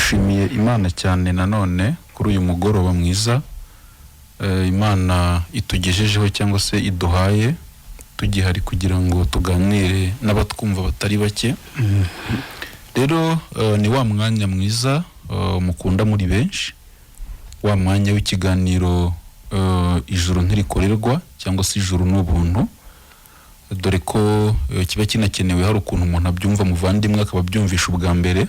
Dushimiye Imana cyane nanone kuri uyu mugoroba mwiza Imana itugejejeho cyangwa se iduhaye tugihari kugira ngo tuganire n'abatwumva batari bake. Rero ni wa mwanya mwiza mukunda muri benshi, wa mwanya w'ikiganiro Ijuru Ntirikorerwa cyangwa se Ijuru ni Ubuntu, dore ko kiba kinakenewe. Hari ukuntu umuntu abyumva, muvandimwe, akaba abyumvisha ubwa mbere,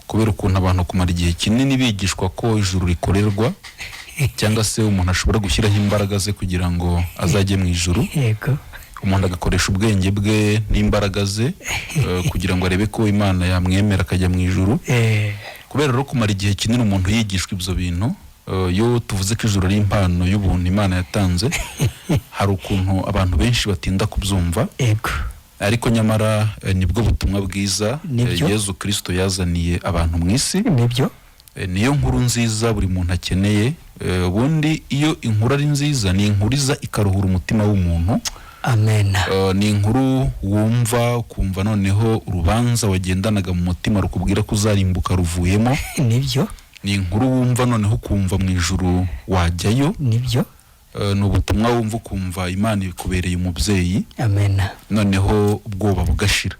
kubera ukuntu abantu kumara igihe kinini bigishwa ko ijuru rikorerwa cyangwa se umuntu ashobora gushyiraho imbaraga ze kugira ngo azajye mu ijuru, umuntu agakoresha ubwenge bwe n'imbaraga ze kugira ngo arebe ko Imana yamwemera akajya mu ijuru. Kubera rero kumara igihe kinini umuntu yigishwa ibyo bintu, iyo tuvuze ko ijuru ari impano y'ubuntu Imana yatanze, hari ukuntu abantu benshi batinda kubyumva. Ariko nyamara nibwo butumwa bwiza Yezu Kirisito yazaniye abantu mu isi. Niyo nkuru nziza buri muntu akeneye. Ubundi iyo inkuru ari nziza, ni inkuru iza ikaruhura umutima w'umuntu. Amen. Ni inkuru wumva ukumva noneho urubanza wagendanaga mu mutima rukubwira ko uzarimbuka ruvuyemo. Ni inkuru wumva noneho ukumva mu ijuru wajyayo. Ni ubutumwa wumva ukumva Imana ikubereye umubyeyi, noneho ubwoba bugashira.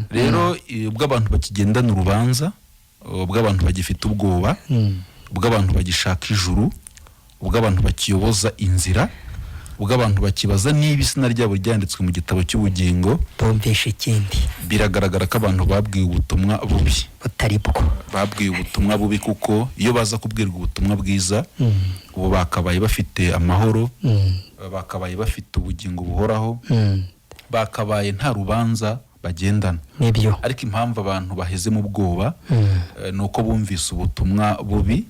Rero ubwo abantu bakigendana urubanza, ubwo abantu bagifite ubwoba, ubwo abantu bagishaka ijuru, ubwo abantu bakiyoboza inzira, ubwo abantu bakibaza niba izina ryabo ryanditswe mu gitabo cy'ubugingo, bumvisha ikindi. Biragaragara ko abantu babwiwe ubutumwa bubi. Butari bwo. Babwiwe ubutumwa bubi, kuko iyo baza kubwirwa ubutumwa bwiza, ubu bakabaye bafite amahoro, bakabaye bafite ubugingo buhoraho, bakabaye nta rubanza bagendana. Ariko impamvu abantu baheze mu bwoba ni uko bumvise ubutumwa bubi.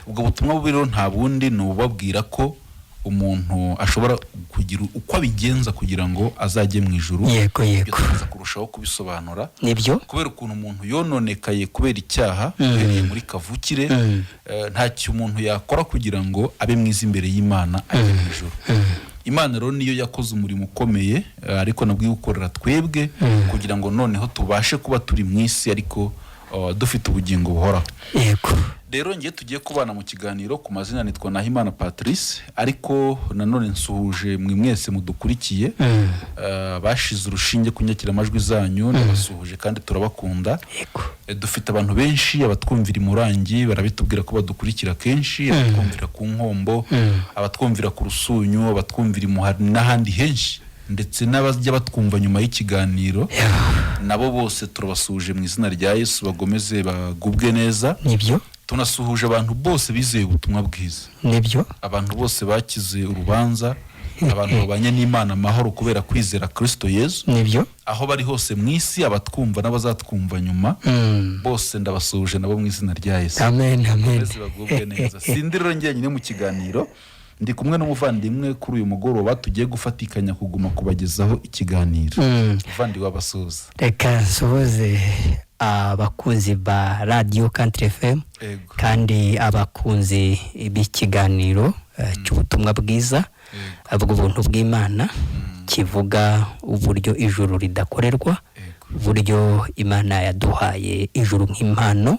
Ubwo butumwa bubi rero nta bundi, ni ububabwira ko umuntu ashobora kugira uko abigenza kugira ngo azajye mu ijuru. Ibyo tukaza kurushaho kubisobanura. Kubera ukuntu umuntu yononekaye kubera icyaha uhereye muri kavukire, ntacyo umuntu yakora kugira ngo abe mwiza imbere y'Imana ajye mu ijuru. Imana rero niyo yakoze umurimo ukomeye, ariko nabwo iwukorera twebwe kugira ngo noneho tubashe kuba turi mu isi ariko dufite ubugingo buhoraho. Rero ngiye tugiye kubana mu kiganiro, ku mazina nitwa Nahimana Patrice, ariko nanone nsuhuje mwe mwese mudukurikiye, bashize urushinge ku nyakiramajwi zanyu, ndabasuhuje kandi turabakunda. Dufite abantu benshi, abatwumvira i Murangi barabitubwira ko badukurikira kenshi, abatwumvira ku Nkombo, abatwumvira ku Rusunyu, abatwumvira i Muhari n'ahandi henshi, ndetse n'abajya batwumva nyuma y'ikiganiro, nabo bose turabasuhuje mu izina rya Yesu, bagomeze bagubwe neza. Tunasuhuje abantu bose bizeye ubutumwa bwiza, abantu bose bakize urubanza, abantu babanye n'Imana amahoro kubera kwizera Kristo Yesu, aho bari hose mu isi, abatwumva n'abazatwumva nyuma, bose ndabasuhuje nabo mu izina rya Yesu. Amen, amen. Bakomeze bagubwe neza. Sindi rero njyenyine mu kiganiro, ndi kumwe n'umuvandimwe kuri uyu mugoroba tugiye gufatikanya kuguma kubagezaho ikiganiro. Umuvandimwe, wabasuhuza. Reka nsuhuze abakunzi ba Radiyo Country FM kandi abakunzi b'ikiganiro cy'ubutumwa bwiza bw'ubuntu bw'Imana, kivuga uburyo ijuru ridakorerwa, uburyo Imana yaduhaye ijuru nk'impano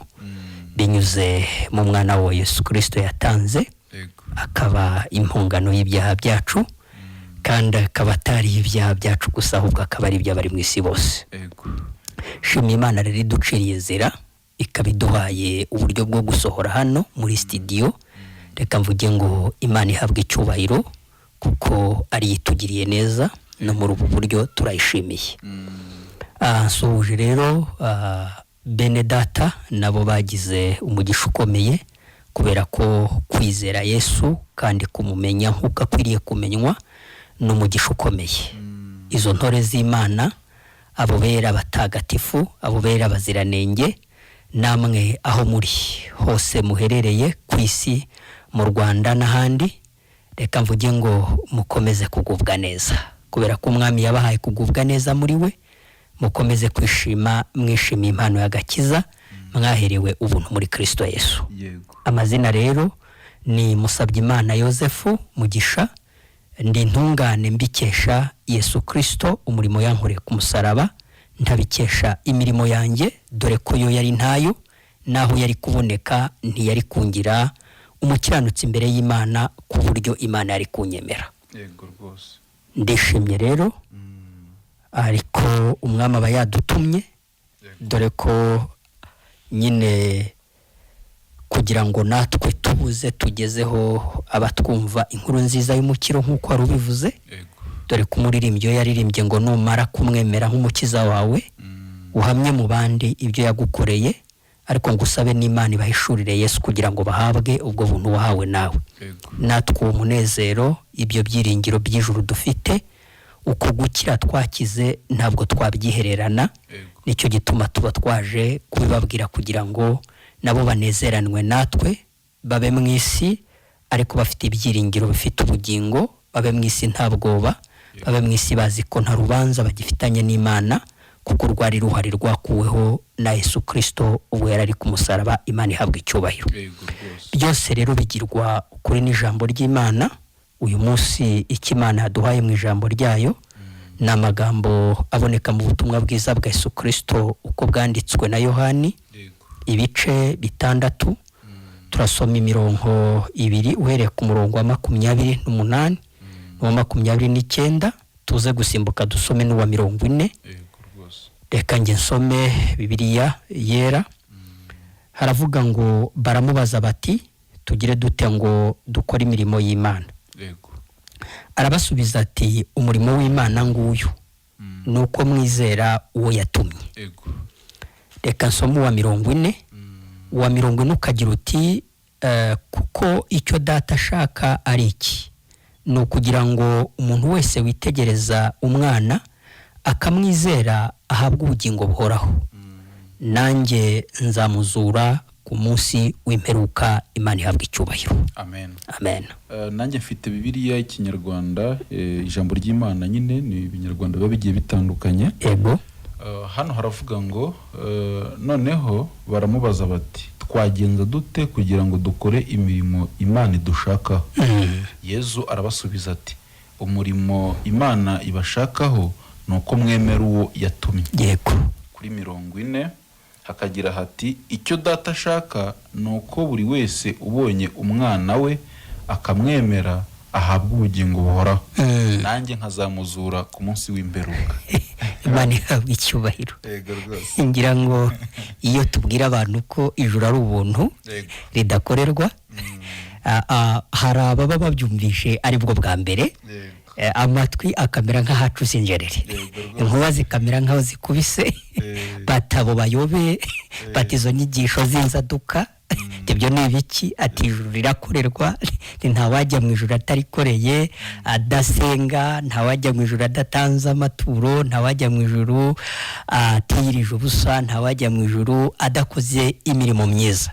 binyuze mu mwana wa Yesu Kirisito yatanze, akaba impongano y'ibyaha byacu, kandi akaba atari ibyaha byacu gusa, ahubwo akaba ari iby'abari mu isi bose. Shima Imana rero iduciriye inzira, ikaba iduhaye uburyo bwo gusohora hano muri studio. Reka mvuge ngo Imana ihabwe icyubahiro kuko ariyo itugiriye neza no muri ubu buryo, turayishimiye. Nsuhuje rero bene data nabo bagize umugisha ukomeye kubera ko kwizera Yesu kandi kumumenya nk'uko akwiriye kumenywa ni umugisha ukomeye. Izo ntore z'Imana, abo bera batagatifu, abo bera baziranenge, namwe aho muri hose muherereye ku isi, mu Rwanda n'ahandi, reka mvuge ngo mukomeze kugubwa neza kubera ko Umwami yabahaye kugubwa neza muri we. Mukomeze kwishima mwishimiye impano y'agakiza mwaherewe ubuntu muri Kirisito Yesu. Amazina rero ni Musabyimana Yosefu Mugisha. Ndi intungane mbikesha Yesu Kirisito, umurimo yankoreye ku musaraba, ntabikesha imirimo yanjye, dore ko yo yari ntayo. Naho yari kuboneka, ntiyari kungira umukiranutsi imbere y'Imana ku buryo Imana yari kunyemera. Yego rwose. Ndishimye rero, ariko Umwami aba yadutumye, dore ko nyine kugira ngo natwe tubuze tugezeho abatwumva inkuru nziza y'umukiro, nk'uko wari ubivuze. Dore ko umuririmbyi iyo yaririmbye ngo numara kumwemera nk'umukiza wawe, uhamye mu bandi ibyo yagukoreye, ariko ngo usabe n'Imana ibahishurire Yesu kugira ngo bahabwe ubwo buntu wahawe nawe. Natwe uwo munezero, ibyo byiringiro by'ijuru dufite, uko gukira twakize, ntabwo twabyihererana. Nicyo gituma tuba twaje kubibabwira kugira ngo nabo banezeranwe natwe, babe mu isi ariko bafite ibyiringiro bifite ubugingo, babe mu isi nta bwoba, babe mu isi bazi ko nta rubanza bagifitanye n'Imana, kuko rwari ruhari rwakuweho na Yesu Kirisito ubwo yari ari ku musaraba. Imana ihabwa icyubahiro. yego rwose Byose rero bigirwa ukuri n'ijambo ry'Imana. Uyu munsi icyo Imana yaduhaye mu ijambo ryayo ni amagambo aboneka mu butumwa bwiza bwa Yesu Kirisito uko bwanditswe na Yohani, ibice 6. Turasoma imirongo 2, uhereye ku murongo wa 28 n'uwa 29, tuze gusimbuka dusome n'uwa 40. yego rwose Reka njye nsome Bibiliya Yera. Haravuga ngo: "Baramubaza bati: 'Tugire dute ngo dukore imirimo y'Imana?' Arabasubiza ati: 'Umurimo w'Imana nguyu, ni uko mwizera uwo yatumye.'" Reka nsome uwa 40. Uwa 40 ukagira uti: "Kuko icyo Data ashaka ari iki, ni ukugira ngo umuntu wese witegereza Umwana akamwizera ahabwe ubugingo buhoraho, nanjye nzamuzura ku munsi w'imperuka." Imana ihabwa icyubahiro. Amen. Amen. Nanjye mfite Bibiliya y'Ikinyarwanda, ijambo ry'Imana nyine ni Ibinyarwanda biba bigiye bitandukanye. Hano haravuga ngo: "Noneho baramubaza bati: 'Twagenza dute kugira ngo dukore imirimo Imana idushakaho?' Yezu arabasubiza ati: 'Umurimo Imana ibashakaho ni uko mwemera uwo yatumye.'" Kuri 40 hakagira hati: "Icyo Data ashaka ni uko buri wese ubonye Umwana we akamwemera ahabwa ubugingo buhoraho, nanjye nkazamuzura ku munsi w'imperuka." Imana ihabwa icyubahiro. Yego rwose. Ngira ngo iyo tubwira abantu ko ijuru ari ubuntu ridakorerwa, hari ababa babyumvishe aribwo bwa mbere, amatwi akamera nk'ahacuze injereri, Yego rwose. inkuba zikamera nk'aho zikubise, batabo bayobe, bati: "Izo nyigisho z'inzaduka, ibyo ni ibiki?" Ati: "Ijuru rirakorerwa, ntawajya mu ijuru atarikoreye, adasenga, ntawajya mu ijuru adatanze amaturo, ntawajya mu ijuru atiyirije ubusa, ntawajya mu ijuru adakoze imirimo myiza."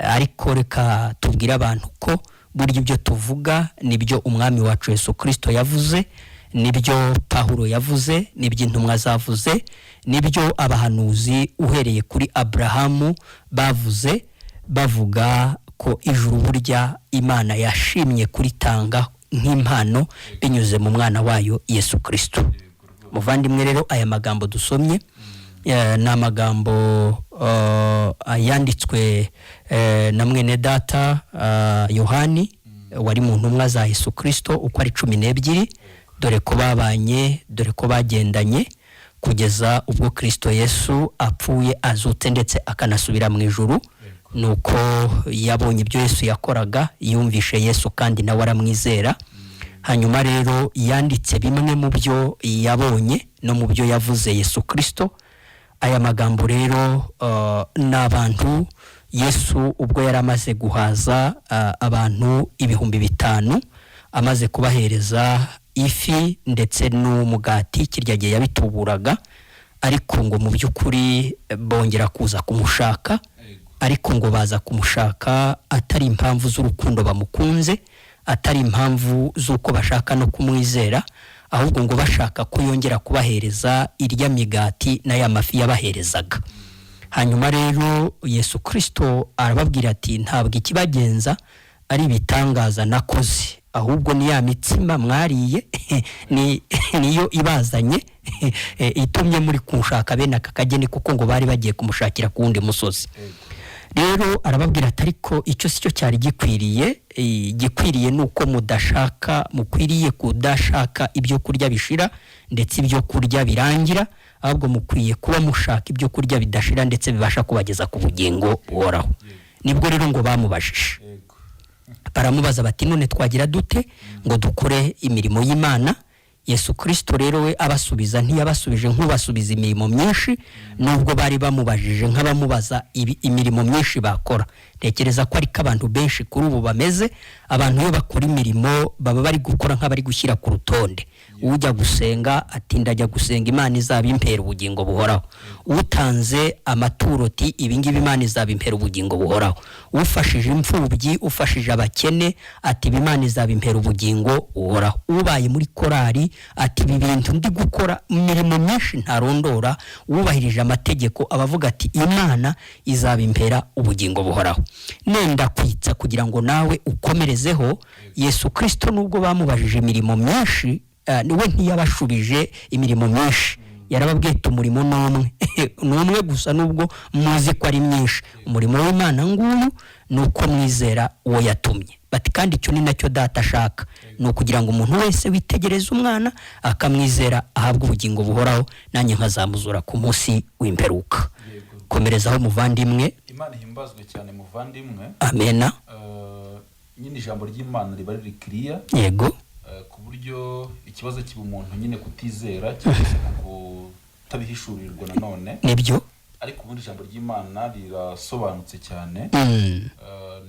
Ariko reka tubwire abantu ko burya ibyo tuvuga nibyo Umwami wacu Yesu Kirisito yavuze, nibyo Pawulo yavuze, nibyo intumwa zavuze, nibyo abahanuzi uhereye kuri Aburahamu bavuze, bavuga ko ijuru burya Imana yashimye kuritanga nk'impano binyuze mu Mwana wayo Yesu Kirisito. Muvandimwe rero, aya magambo dusomye ni amagambo yanditswe na mwene data Yohani, wari mu ntumwa za Yesu Kirisito uko ari 12, dore ko babanye, dore ko bagendanye kugeza ubwo Kirisito Yesu apfuye, azutse, ndetse akanasubira mu ijuru. Nuko yabonye ibyo Yesu yakoraga, yumvishe Yesu kandi nawe aramwizera. Hanyuma rero yanditse bimwe mu byo yabonye no mu byo yavuze Yesu Kirisito. Aya magambo rero ni abantu Yesu ubwo yari amaze guhaza abantu 5000, amaze kubahereza ifi ndetse n'umugati, kirya gihe yabituburaga, ariko ngo mu by'ukuri bongera kuza kumushaka, ariko ngo baza kumushaka atari impamvu z'urukundo bamukunze, atari impamvu z'uko bashaka no kumwizera, ahubwo ngo bashaka ko yongera kubahereza irya migati n'aya mafi yabaherezaga. Hanyuma rero Yesu Kirisito arababwira ati: "Ntabwo ikibagenza ari ibitangaza nakoze, ahubwo ni ya mitsima mwariye niyo ibazanye, itumye muri kunshaka bene aka kageni," kuko ngo bari bagiye kumushakira ku wundi musozi. Rero arababwira ati ariko icyo si cyo cyari gikwiriye. Igikwiriye ni uko mudashaka, mukwiriye kudashaka ibyo kurya bishira ndetse ibyo kurya birangira, ahubwo mukwiye kuba mushaka ibyo kurya bidashira ndetse bibasha kubageza ku bugingo buhoraho. Nibwo rero ngo bamubajije, baramubaza bati none twagira dute ngo dukore imirimo y'Imana? Yesu Kirisito rero we abasubiza, ntiyabasubije nk'ubasubiza imirimo myinshi, nubwo bari bamubajije nk'abamubaza imirimo myinshi bakora. Ntekereza ko ariko abantu benshi kuri ubu bameze. Abantu iyo bakora imirimo baba bari gukora nk'abari gushyira ku rutonde. Ujya gusenga ati ndajya gusenga, Imana izaba impera ubugingo buhoraho. Utanze amaturo ati ibingibi Imana izaba impera ubugingo buhoraho. Ufashije imfubyi, ufashije abakene ati ibi Imana izaba impera ubugingo buhoraho. Ubaye muri korari ati ibi bintu ndi gukora, imirimo myinshi ntarondora. Wubahirije amategeko abavuga ati Imana izaba impera ubugingo buhoraho. Nenda kwitsa kugira ngo nawe ukomerezeho. Yesu Kirisito nubwo bamubajije imirimo myinshi, we ntiyabashubije imirimo myinshi. Yarababwiye ati umurimo ni umwe, ni umwe gusa, nubwo muzi ko ari myinshi. Umurimo w'Imana nguyu, ni uko mwizera uwo yatumye. Bati kandi icyo ni nacyo Data ashaka, ni ukugira ngo umuntu wese witegereza umwana akamwizera ahabwe ubugingo buhoraho, nanjye nkazamuzura ku munsi w'imperuka. Komerezaho muvandimwe. Imana ihimbazwe cyane muvandimwe. Amena. Nyine ijambo ry'Imana riba riri kiriya. Yego. Ku buryo ikibazo kiba umuntu nyine kutizera cyangwa se kutabihishurirwa nanone. Nibyo. Ariko ubundi ijambo ry'Imana rirasobanutse cyane.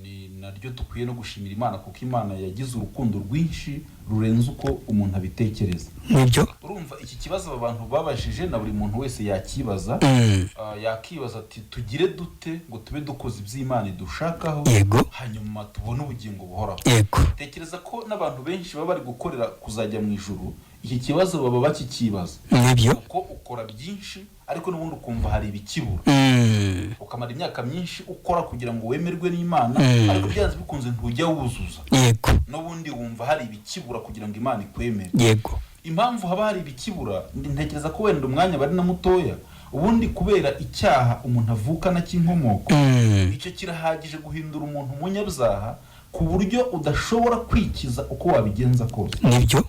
Ni naryo dukwiye no gushimira Imana, kuko Imana yagize urukundo rwinshi rurenze uko umuntu abitekereza. Nibyo. Urumva iki kibazo aba bantu babajije na buri muntu wese yakibaza. Yakibaza ati tugire dute ngo tube dukoze iby'Imana idushakaho, hanyuma tubone ubugingo buhoraho? Tekereza ko n'abantu benshi baba bari gukorera kuzajya mu ijuru, iki kibazo baba bakikibaza. Nibyo. Kuko ukora byinshi ariko n'ubundi ukumva hari ibikibura, ukamara imyaka myinshi ukora kugira ngo wemerwe n'Imana, ariko byanze bikunze ntujya wuzuza. N'ubundi wumva hari ibikibura kugira ngo Imana ikwemere. Impamvu haba hari ibikibura, ntekereza ko wenda umwanya bari na mutoya. Ubundi kubera icyaha umuntu avukana cy'inkomoko, icyo kirahagije guhindura umuntu umunyabyaha ku buryo udashobora kwikiza uko wabigenza kose. Nibyo.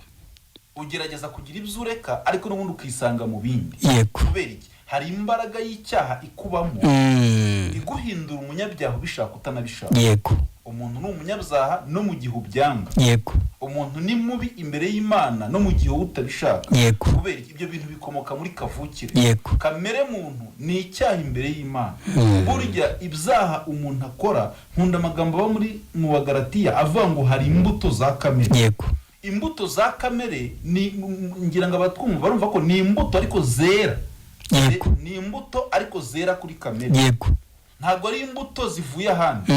Ugerageza kugira ibyo ureka, ariko n'ubundi ukisanga mu bindi. Kubera iki? Hari imbaraga y'icyaha ikubamo, iguhindura umunyabyaha ubishaka utanabishaka. Umuntu ni umunyabyaha no mu gihe ubyanga. Umuntu ni mubi imbere y'Imana no mu gihe wowe utabishaka. Kubera iki? Ibyo bintu bikomoka muri kavukire. Kamere muntu ni icyaha imbere y'Imana. Burya ibyaha umuntu akora, nkunda amagambo aba muri mu Bagalatiya avuga ngo hari imbuto za kamere. Imbuto za kamere ni, ngira ngo abatwumva barumva ko ni imbuto ariko zera. Ni imbuto ariko zera kuri kamere. Ntabwo ari imbuto zivuye ahandi.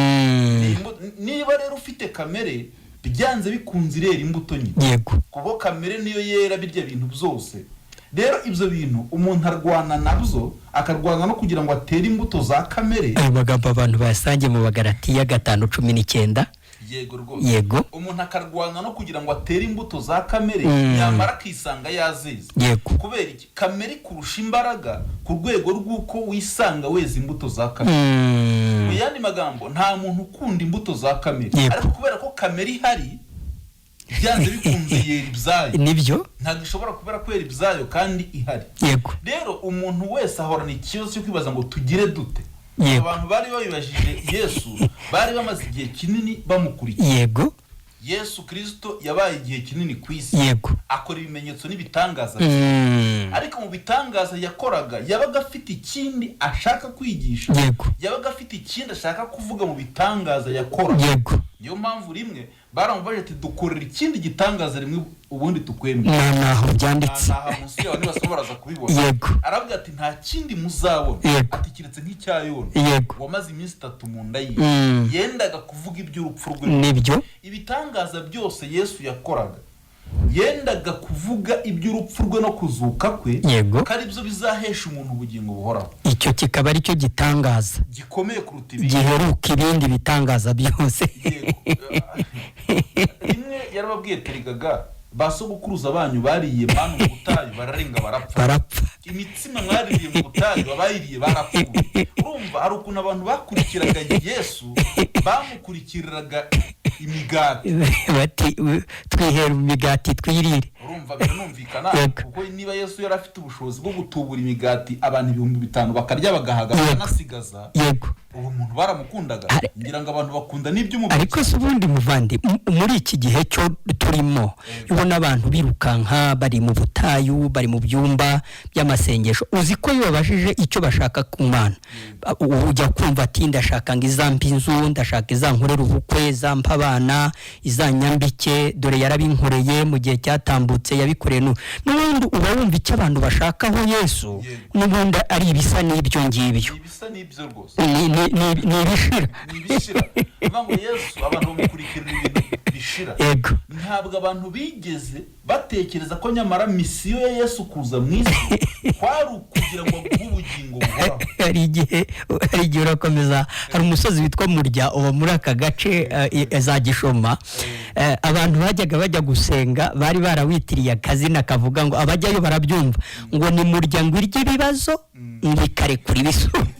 Niba rero ufite kamere, byanze bikunze irera imbuto nyine. Kuko kamere niyo yera birya bintu byose. Rero ibyo bintu umuntu arwana nabyo, akarwana no kugira ngo atere imbuto za kamere. Ayo magambo abantu bayasange mu Bagalatiya 5:19. Yego rwose. Yego. Umuntu akarwana no kugira ngo atere imbuto za kamere, yamara akisanga yazeze. Kubera iki? Kamere ikurusha imbaraga ku rwego rw'uko wisanga weza imbuto za kamere. Mu yandi magambo, nta muntu ukunda imbuto za kamere, ariko kubera ko kamere ihari, byanze bikunze yera ibyayo. Nibyo. Ntabwo ishobora kubera kwera ibyayo kandi ihari. Rero umuntu wese ahorana ikibazo cyo kwibaza ngo tugire dute. Abantu bari babibajije Yesu bari bamaze igihe kinini bamukurikiye. Yesu Kirisito yabaye igihe kinini ku isi, akora ibimenyetso n'ibitangaza. Ariko mu bitangaza yakoraga, yabaga afite ikindi ashaka kwigisha, yabaga afite ikindi ashaka kuvuga mu bitangaza yakoraga. Niyo mpamvu rimwe baramubajije ati dukorera ikindi gitangaza rimwe ubundi tukwemera. Naho byanditse. Aha munsi yawe nibasoma baraza kubibona. Aravuga ati nta kindi muzabona, ati keretse nk'icya Yona wamaze iminsi 3 mu nda ye, yendaga kuvuga iby'urupfu rwe. Nibyo. Ibitangaza byose Yesu yakoraga, yendaga kuvuga iby'urupfu rwe no kuzuka kwe, ko ari byo bizahesha umuntu ubugingo buhoraho. Icyo kikaba ari cyo gitangaza gikomeye kuruta ibindi, giheruka ibindi bitangaza byose. Rimwe yarababwiye terigaga Ba sogokuruza banyu bariye manu mu butayu, bararenga, barapfa. Barapfa. Imitsima mwaririye mu butayu, abayiriye barapfuye. Urumva hari ukuntu abantu bakurikiraga Yesu, bamukurikiriraga imigati. Bati: "Twihera imigati twirire." Urumva biranumvikana, kuko niba Yesu yari afite ubushobozi bwo gutubura imigati, abantu 5000 bakarya bagahaga, bakanasigaza, ubu muntu baramukundaga. Ngira ngo abantu bakunda n'iby'umubiri. Ariko se ubundi muvandi, muri iki gihe cyo turimo, ubona abantu birukanka, bari mu butayu, bari mu byumba by'amasengesho, uzi ko iyo babajije icyo bashaka ku Mana, ujya kumva ati: "Ndashaka ngo izampe inzu, ndashaka izankorere ubukwe, izampa abana, izanyambike, dore yarabinkoreye mu gihe cyatambutse, yabikoreye." N'ubundi uba wumva icyo abantu bashakaho Yesu, n'ubundi ari ibisa n'ibyo ngibyo. Ni ibisa n'ibyo rwose. Ni ibishira. Ni ibishira. Bivuga ngo Yesu abantu bamukurikirira ibintu bishira. Ntabwo abantu bigeze batekereza ko nyamara mission ya Yesu kuza mu isi kwari ukugira ngo aguhe ubugingo buhoraho. Hari igihe urakomeza, hari umusozi witwa Murya uba muri aka gace za Gishoma. Abantu bajyaga bajya gusenga bari barawitiriye akazina kavuga ngo, abajyayo barabyumva, ngo ni Murya ngo irye ibibazo, ngo ikarekura ibisubizo.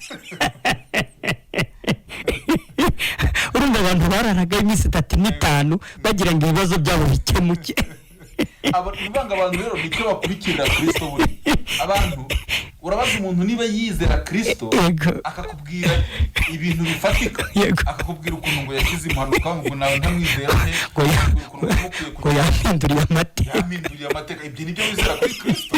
Urumva abantu bararaga iminsi 3 n'5 bagira ngo ibibazo byabo bikemuke. Ni ukuvuga ngo abantu rero nicyo bakurikirira Kirisito. Buri abantu, urabaza umuntu niba yizera Kirisito, akakubwira ibintu bifatika, akakubwira ukuntu ngo yakize impanuka, ngo nawe ntamwizera nte, ngo akakubwira ukuntu yamukuye ku ngo yampinduriye amateka. Yampinduriye amateka. Ibyo nibyo wizera kuri Kirisito?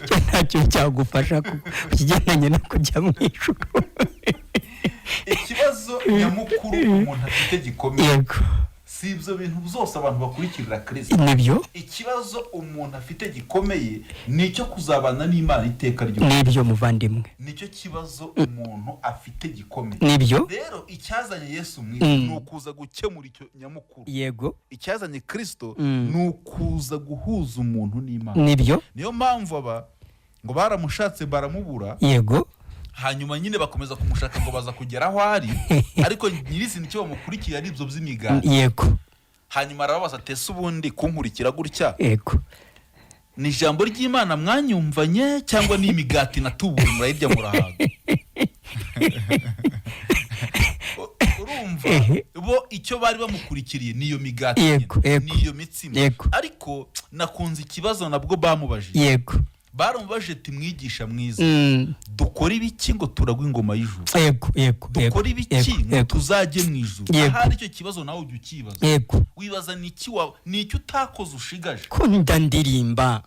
Cyo ntacyo cyagufasha ku kigendanye no kujya mu ijuru. Ikibazo nyamukuru umuntu afite gikomeye, si ibyo bintu byose abantu bakurikirira Kirisito. Ikibazo umuntu afite gikomeye ni icyo kuzabana n'Imana iteka ryose. Nibyo muvandimwe. Nicyo kibazo umuntu afite gikomeye. Rero icyazanye Yesu mu isi ni ukuza gukemura icyo nyamukuru. Icyazanye Kirisito ni ukuza guhuza umuntu n'Imana. Niyo mpamvu aba ngo baramushatse baramubura, hanyuma nyine bakomeza kumushaka ngo baza kugera aho ari, ariko nyirizina icyo bamukurikiye ari ibyo by'imigati. Hanyuma arababaza ati: "Ese ubundi kunkurikira gutya, ni ijambo ry'Imana mwanyumvanye cyangwa ni imigati natubuye murayirya murahaga?" Urumva bo icyo bari bamukurikiriye niyo migati nyine, niyo mitsima. Ariko nakunze ikibazo nabwo bamubajije. Baramubajije ati: "Mwigisha mwiza, dukore ibiki ngo turagwe ingoma y'ijuru? yego yego yego Dukore ibiki ngo tuzajye mu ijuru?" Ahari icyo kibazo nawe ujya ukibaza, wibaza ni iki ni iki utakoze ushigaje? Ko njya ndirimba,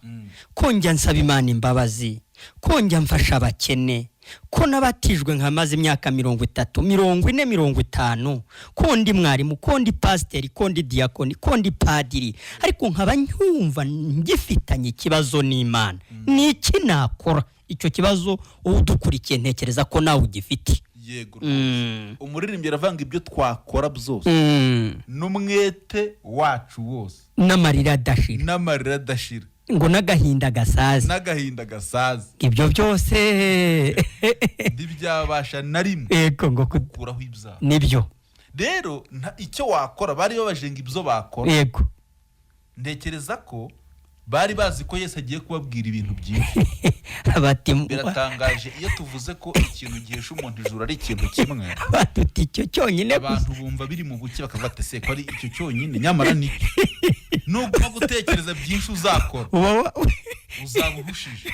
ko njya nsaba Imana imbabazi, ko njya mfasha abakene, ko nabatijwe nkamaze imyaka 30, 40, 50, ko ndi mwarimu, ko ndi pasiteri, ko ndi diyakoni, ko ndi padiri, ariko nkaba nyumva ngifitanye ikibazo n'Imana, ni iki nakora? Icyo kibazo wowe udukurikiye ntekereza ko nawe ugifite. Yego rwose. Umuririmbyi aravanga ibyo twakora byose n'umwete wacu wose n'amarira adashira, n'amarira adashira, ngo n'agahinda gasaze, n'agahinda gasaze, ibyo byose ntibyabasha na rimwe yego ngo gukuraho ibyaha. Rero icyo wakora, bari babajenga ibyo bakora. Ntekereza ko bari bazi ko Yesu agiye kubabwira ibintu byinshi. Bati Biratangaje iyo tuvuze ko ikintu gihesha umuntu ijuru ari ikintu kimwe, batuti icyo cyonyine gusa. Abantu bumva biri mu buke, bakavuga ati: "Se ko ari icyo cyonyine?" Nyamara nicyo. Nuguma gutekereza byinshi uzakora, uba uzaba uhushije.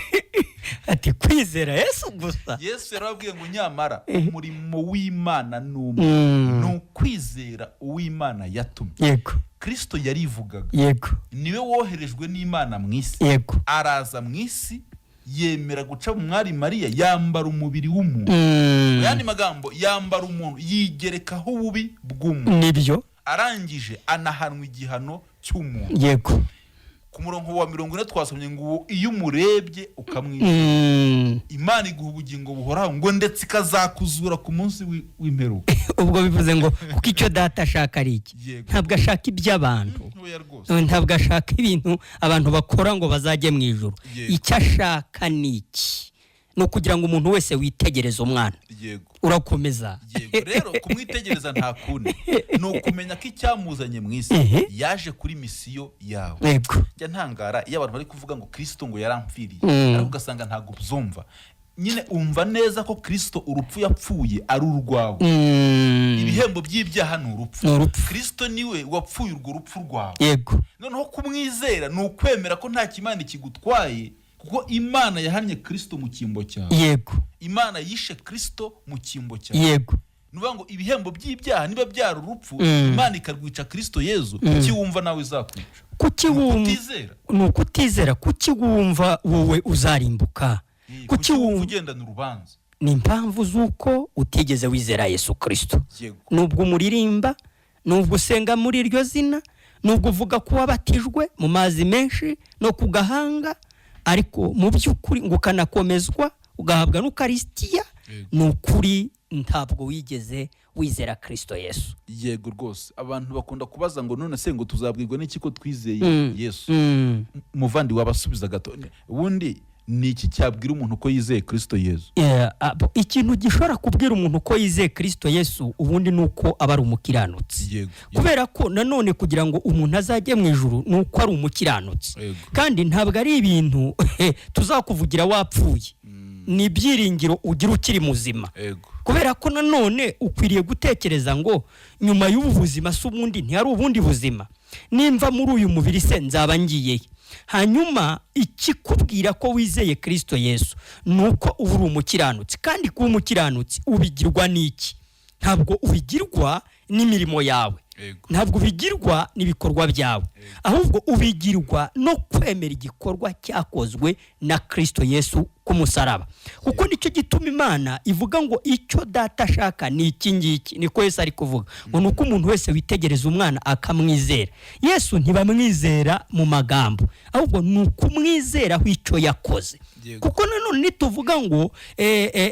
Ati: "Kwizera Yesu gusa." Yesu yarababwiye ngo: "Nyamara umurimo w'Imana ni umwe, ni ukwizera uw'Imana yatumye." Kirisito yarivugaga, niwe woherejwe n'Imana mu isi. Araza mu isi, yemera guca mu mwari Mariya, yambara umubiri w'umuntu. Mu yandi magambo, yambara umuntu, yigerekaho ububi bw'umuntu. Arangije anahanwa igihano cy'umuntu. Ku murongo wa 40 twasomye ngo uwo iyo umurebye ukamwica, Imana iguha ubugingo buhoraho, ngo ndetse ikazakuzura ku munsi w'imperuka. Ubwo bivuze ngo kuko icyo Data ashaka ari iki? Ntabwo ashaka iby'abantu. Ntoya rwose. Ntabwo ashaka ibintu abantu bakora ngo bazajye mu ijuru. Icyo ashaka ni iki? Ni ukugira ngo umuntu wese witegereze umwana. Urakomeza. Yego, rero kumwitegereza nta kundi, ni ukumenya ko icyamuzanye mu isi, yaje kuri misiyo yawe. Njya ntangara iyo abantu bari kuvuga ngo Kirisito ngo yarampfiriye, ariko ugasanga ntabwo ubyumva nyine. Umva neza ko Kirisito urupfu yapfuye ari urwawe. Ibihembo by'ibyaha ni urupfu. Ni urupfu. Kirisito niwe wapfuye urwo rupfu rwawe. Noneho kumwizera ni ukwemera ko nta kimana kigutwaye, kuko Imana yahannye Kirisito mu cyimbo cyawe. Imana yishe Kirisito mu cyimbo cyawe. Ni ukuvuga ngo ibihembo by'ibyaha niba byari urupfu, Imana ikarwica Kirisito Yezu, kuki wumva nawe izakwica? Kuki Ni wumva ukutizera. Ni ukutizera. Kuki wumva wowe uzarimbuka? Kuki Kuki wumva wumva ugendana urubanza? Ni impamvu z'uko utigeze wizera Yesu Kirisito. Nubwo umuririmba, nubwo usenga muri iryo zina, nubwo uvuga ko wabatijwe mu mazi menshi no ku gahanga, ariko mu by'ukuri ngo ukanakomezwa, ugahabwa n'ukarisitiya, ni ukuri ntabwo wigeze wizera Kirisito Yesu. Yego rwose, abantu bakunda kubaza ngo none se ngo tuzabwirwa n'iki ko twizeye Yesu? Muvandi, wabasubiza gato. Ubundi ni iki cyabwira umuntu ko yizeye Kirisito Yesu? Yeah, ikintu gishobora kubwira umuntu ko yizeye Kirisito Yesu ubundi ni uko aba ari umukiranutsi. Kubera ko nanone kugira ngo umuntu azajye mu ijuru ni uko ari umukiranutsi. Kandi ntabwo ari ibintu tuzakuvugira wapfuye, ni ibyiringiro ugira ukiri muzima. Kubera ko nanone ukwiriye gutekereza ngo nyuma y'ubu buzima se ubundi ntihari ubundi buzima? Nimva muri uyu mubiri se nzaba ngiyeyo? Hanyuma ikikubwira ko wizeye Kirisito Yesu ni uko uba uri umukiranutsi. Kandi kuba umukiranutsi ubigirwa n'iki? Ntabwo ubigirwa n'imirimo yawe, ntabwo ubigirwa n'ibikorwa byawe, ahubwo ubigirwa no kwemera igikorwa cyakozwe na Kirisito Yesu ku musaraba. Kuko nicyo gituma Imana ivuga ngo icyo Data ashaka ni iki ngiki, niko Yesu ari kuvuga, ngo ni uko umuntu wese witegereza umwana akamwizera. Yesu ntibamwizera mu magambo, ahubwo ni ukumwizeraho icyo yakoze. Kuko nanone nituvuga ngo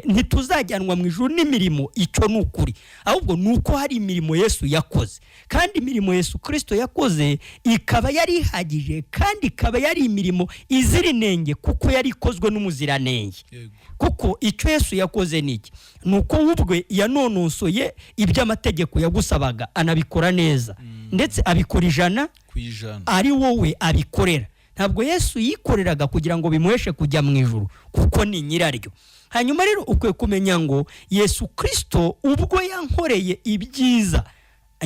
ntituzajyanwa mu ijuru n'imirimo, icyo ni ukuri, ahubwo ni uko hari imirimo Yesu yakoze, kandi imirimo Yesu Kirisito yakoze ikaba yari ihagije, kandi ikaba yari imirimo izira inenge, kuko yari ikozwe n'umuziranenge. Kuko icyo Yesu yakoze ni iki? Ni uko we ubwe yanonosoye iby'amategeko yagusabaga, anabikora neza, ndetse abikora 100 ku 100. Ari wowe abikorera. Ntabwo Yesu yikoreraga kugira ngo bimuheshe kujya mu ijuru, kuko ni nyiraryo. Hanyuma rero ukwiye kumenya ngo Yesu Kirisito ubwo yankoreye ibyiza,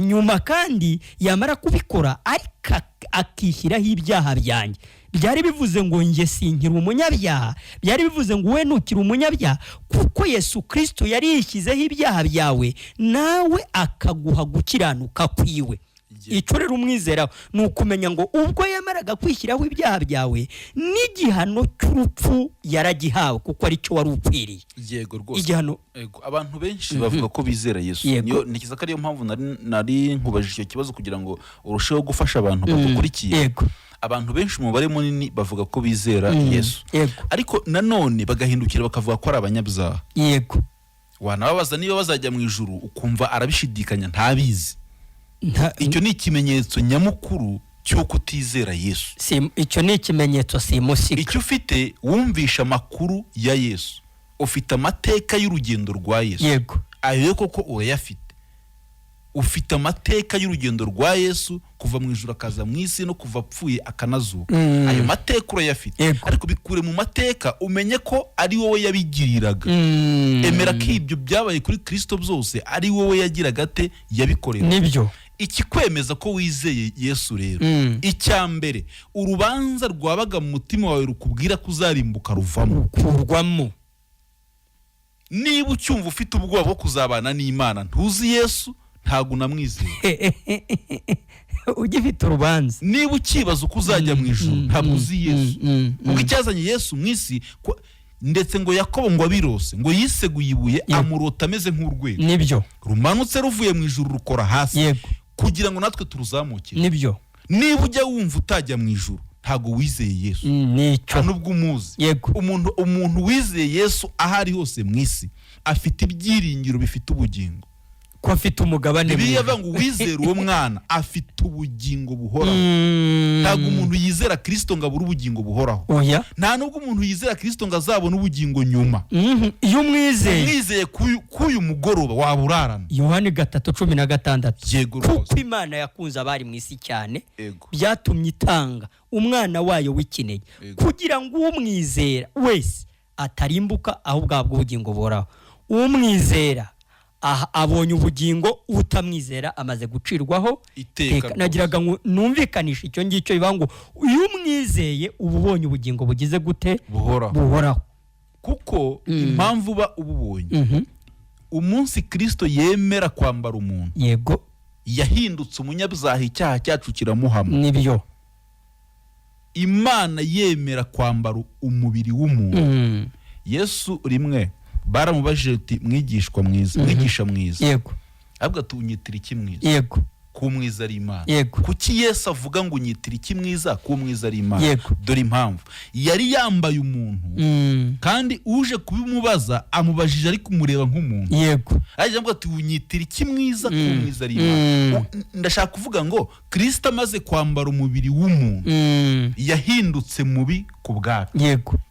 nyuma kandi yamara kubikora ariko akishyiraho ibyaha byanjye, byari bivuze ngo njye sinkiri umunyabyaha, byari bivuze ngo wowe ntukiri umunyabyaha, kuko Yesu Kirisito yari yishyizeho ibyaha byawe, nawe akaguha gukiranuka kwiwe. Icyo rero umwizeraho ni ukumenya ngo ubwo yamaraga kwishyiraho ibyaha byawe, n'igihano cy'urupfu yaragihawe, kuko aricyo wari ukwiriye. Yego rwose. Igihano. Yego, abantu benshi bavuga ko bizera Yesu. Niyo ntekereza ko ariyo mpamvu nari nkubajije icyo kibazo, kugira ngo urusheho gufasha abantu badukurikiye. Abantu benshi, umubare munini, bavuga ko bizera Yesu, ariko nanone bagahindukira bakavuga ko ari abanyabyaha. Wanababaza niba bazajya mu ijuru, ukumva arabishidikanya, ntabizi. Icyo ni ikimenyetso nyamukuru cy'uko utizera Yesu. Icyo ni ikimenyetso simusiga. Icyo ufite, wumvisha amakuru ya Yesu, ufite amateka y'urugendo rwa Yesu. Ayo koko urayafite? Ufite amateka y'urugendo rwa Yesu kuva mu ijuru akaza mu isi, no kuva apfuye akanazuka? Ayo mateka urayafite? Ariko bikure mu mateka, umenye ko ari wowe yabigiriraga. Emera ko ibyo byabaye kuri Kirisito byose ari wowe yagiraga ate? Yabikorera. Ikikwemeza ko wizeye Yesu rero, icya mbere, urubanza rwabaga mu mutima wawe rukubwira ko uzarimbuka ruvamo. Rukurwamo. Niba ucyumva ufite ubwoba bwo kuzabana n'Imana, ntuzi Yesu, ntabwo unamwizeye. Ugifite urubanza. Niba ukibaza uko uzajya mu ijuru, ntabwo uzi Yesu. Kuko icyazanye Yesu mu isi, ndetse ngo Yakobo ngo abirose, ngo yiseguye ibuye, amurota ameze nk'urwego rumanutse ruvuye mu ijuru rukora hasi, kugira ngo natwe turuzamukire. Niba ujya wumva utajya mu ijuru, ntabwo wizeye Yesu. Nicyo. Nta nubwo umuzi. Umuntu wizeye Yesu aho ari hose mu isi afite ibyiringiro bifite ubugingo. Ko afite umugabane. Bibiliya mwiza. ivuga ngo uwizera uwo mwana afite ubugingo buhoraho. Ntabwo umuntu yizera Kirisito ngo abure ubugingo buhoraho. Oya. Nta nubwo umuntu yizera Kirisito ngo azabone ubugingo nyuma. Iyo umwizeye, Umwizeye k'uyu mugoroba waba urarana. Yohani 3:16. Yego rwose. Kuko Imana yakunze abari mu isi cyane, byatumye itanga umwana wayo w'ikinege, kugira ngo umwizera wese atarimbuka, ahubwo ahabwe ubugingo buhoraho. Umwizera aha abonye ubugingo, utamwizera amaze gucirwaho iteka. Iteka. Nagiraga ngo numvikanishe icyo ngicyo, bivuga ngo iyo umwizeye uba ubonye ubugingo bugize gute? Buhoraho. Buhoraho. Kuko impamvu uba ububonye, umunsi Kirisito yemera kwambara umuntu, yahindutse umunyabyaha, icyaha cyacu kiramuhama. Nibyo. Imana yemera kwambara umubiri w'umuntu. Yesu rimwe baramubajije uti: "Mwigishwa mwiza, mwigisha mwiza," ahubwo ati: "Unyitira iki mwiza, ko mwiza ari Imana?" Kuki Yesu avuga ngo unyitira iki mwiza, ko mwiza ari Imana? Dore impamvu: yari yambaye umuntu, kandi uje kubimubaza amubajije ari kumureba nk'umuntu. Ariko avuga ati: "Unyitira iki mwiza, ko mwiza ari Imana?" Ndashaka kuvuga ngo Kirisito amaze kwambara umubiri w'umuntu, yahindutse mubi ku bwacu.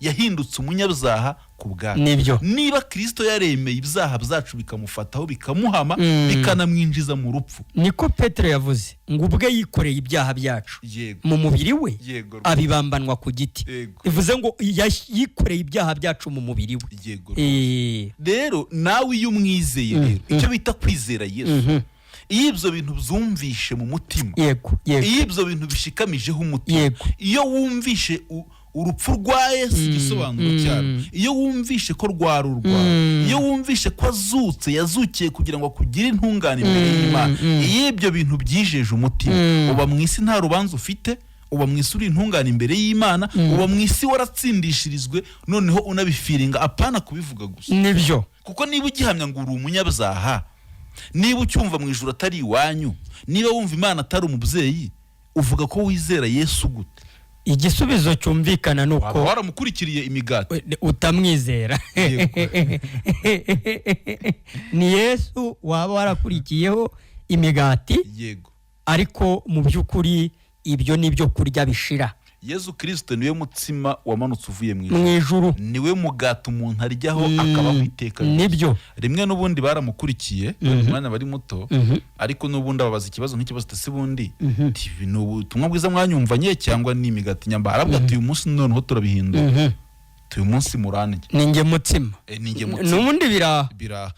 Yahindutse umunyabyaha ku bwacu. Niba Kirisito yaremeye ibyaha byacu bikamufataho, bikamuhama, bikanamwinjiza mu rupfu, Niko Petero yavuze ngo ubwe yikoreye ibyaha byacu mu mubiri we, abibambanwa ku giti. Bivuze ngo yikoreye ibyaha byacu mu mubiri we. Rero nawe iyo umwizeye, rero icyo bita kwizera Yesu, iyo ibyo bintu byumvishe mu mutima, yego yego iyo ibyo bintu bishikamijeho umutima, iyo wumvishe urupfu rwa Yesu, igisobanuro cyarwo, iyo wumvishe ko rwari urwawe, iyo wumvishe ko azutse, yazukiye kugira ngo akugire intungane imbere y'Imana, iyo ibyo bintu byijeje umutima, uba mu isi nta rubanza ufite, uba mu isi uri intungane imbere y'Imana, uba mu isi waratsindishirizwe, noneho unabifiringa, apana kubivuga gusa. Kuko niba ugihamya ngo uri umunyabyaha, niba ucyumva mu ijuru atari iwanyu, niba wumva Imana atari umubyeyi, uvuga ko wizera Yesu gute? Igisubizo cyumvikana ni Waba uko waramukurikiriye imigati. Utamwizera. Ni Yesu waba warakurikiyeho imigati. Ariko mu by'ukuri ibyo ni ibyo kurya bishira. Yesu Kirisito niwe mutsima wamanutse uvuye mu Mu ijuru. ijuru. Niwe mugati umuntu aryaho akabaho iteka ryose. Rimwe n'ubundi baramukurikiye umwanya bari muto, ariko n'ubundi ababaza ikibazo nk'ikibazo ati: "Bundi ibi ni ubutumwa bwiza mwanyumvanye cyangwa ni imigati nyamba?" Aravuga ati: "Uyu munsi noneho turabihindura, uyu munsi murandya." Ni njye mutsima. Ni njye mutsima. N'ubundi biraha. Biraha.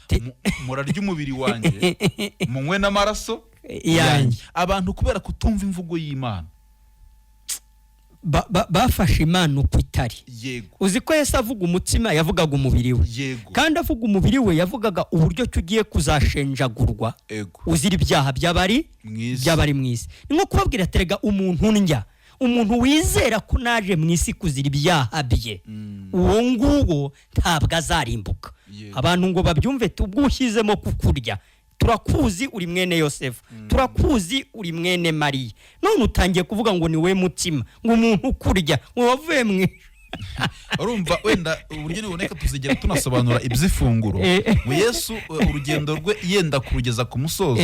Murarya umubiri wanjye, munywe n'amaraso yanjye. Abantu kubera kutumva imvugo y'Imana, Bafashe Imana uko itari. Uzi ko Yesu avuga umutsima yavugaga umubiri we. Kandi avuga umubiri we yavugaga uburyo ki ugiye kuzashenjagurwa uzira ibyaha by'abari mu isi. By'abari mu isi. Ni nko kubabwira ati: "Erega umuntu ndya, umuntu wizera ko naje mu isi kuzira ibyaha bye, uwo nguwo ntabwo azarimbuka." Abantu ngo babyumve, ubwo ushyizemo kukurya: "Turakuzi, uri mwene Yosefu, turakuzi, uri mwene Mariya, none utangiye kuvuga ngo ni we mutsima, ngo umuntu ukurya ngo wavuye mu ijuru." Urumva wenda uburyo niboneka tuzigera tunasobanura iby'ifunguro. Ngo Yesu urugendo rwe yenda kurugeza ku musozo,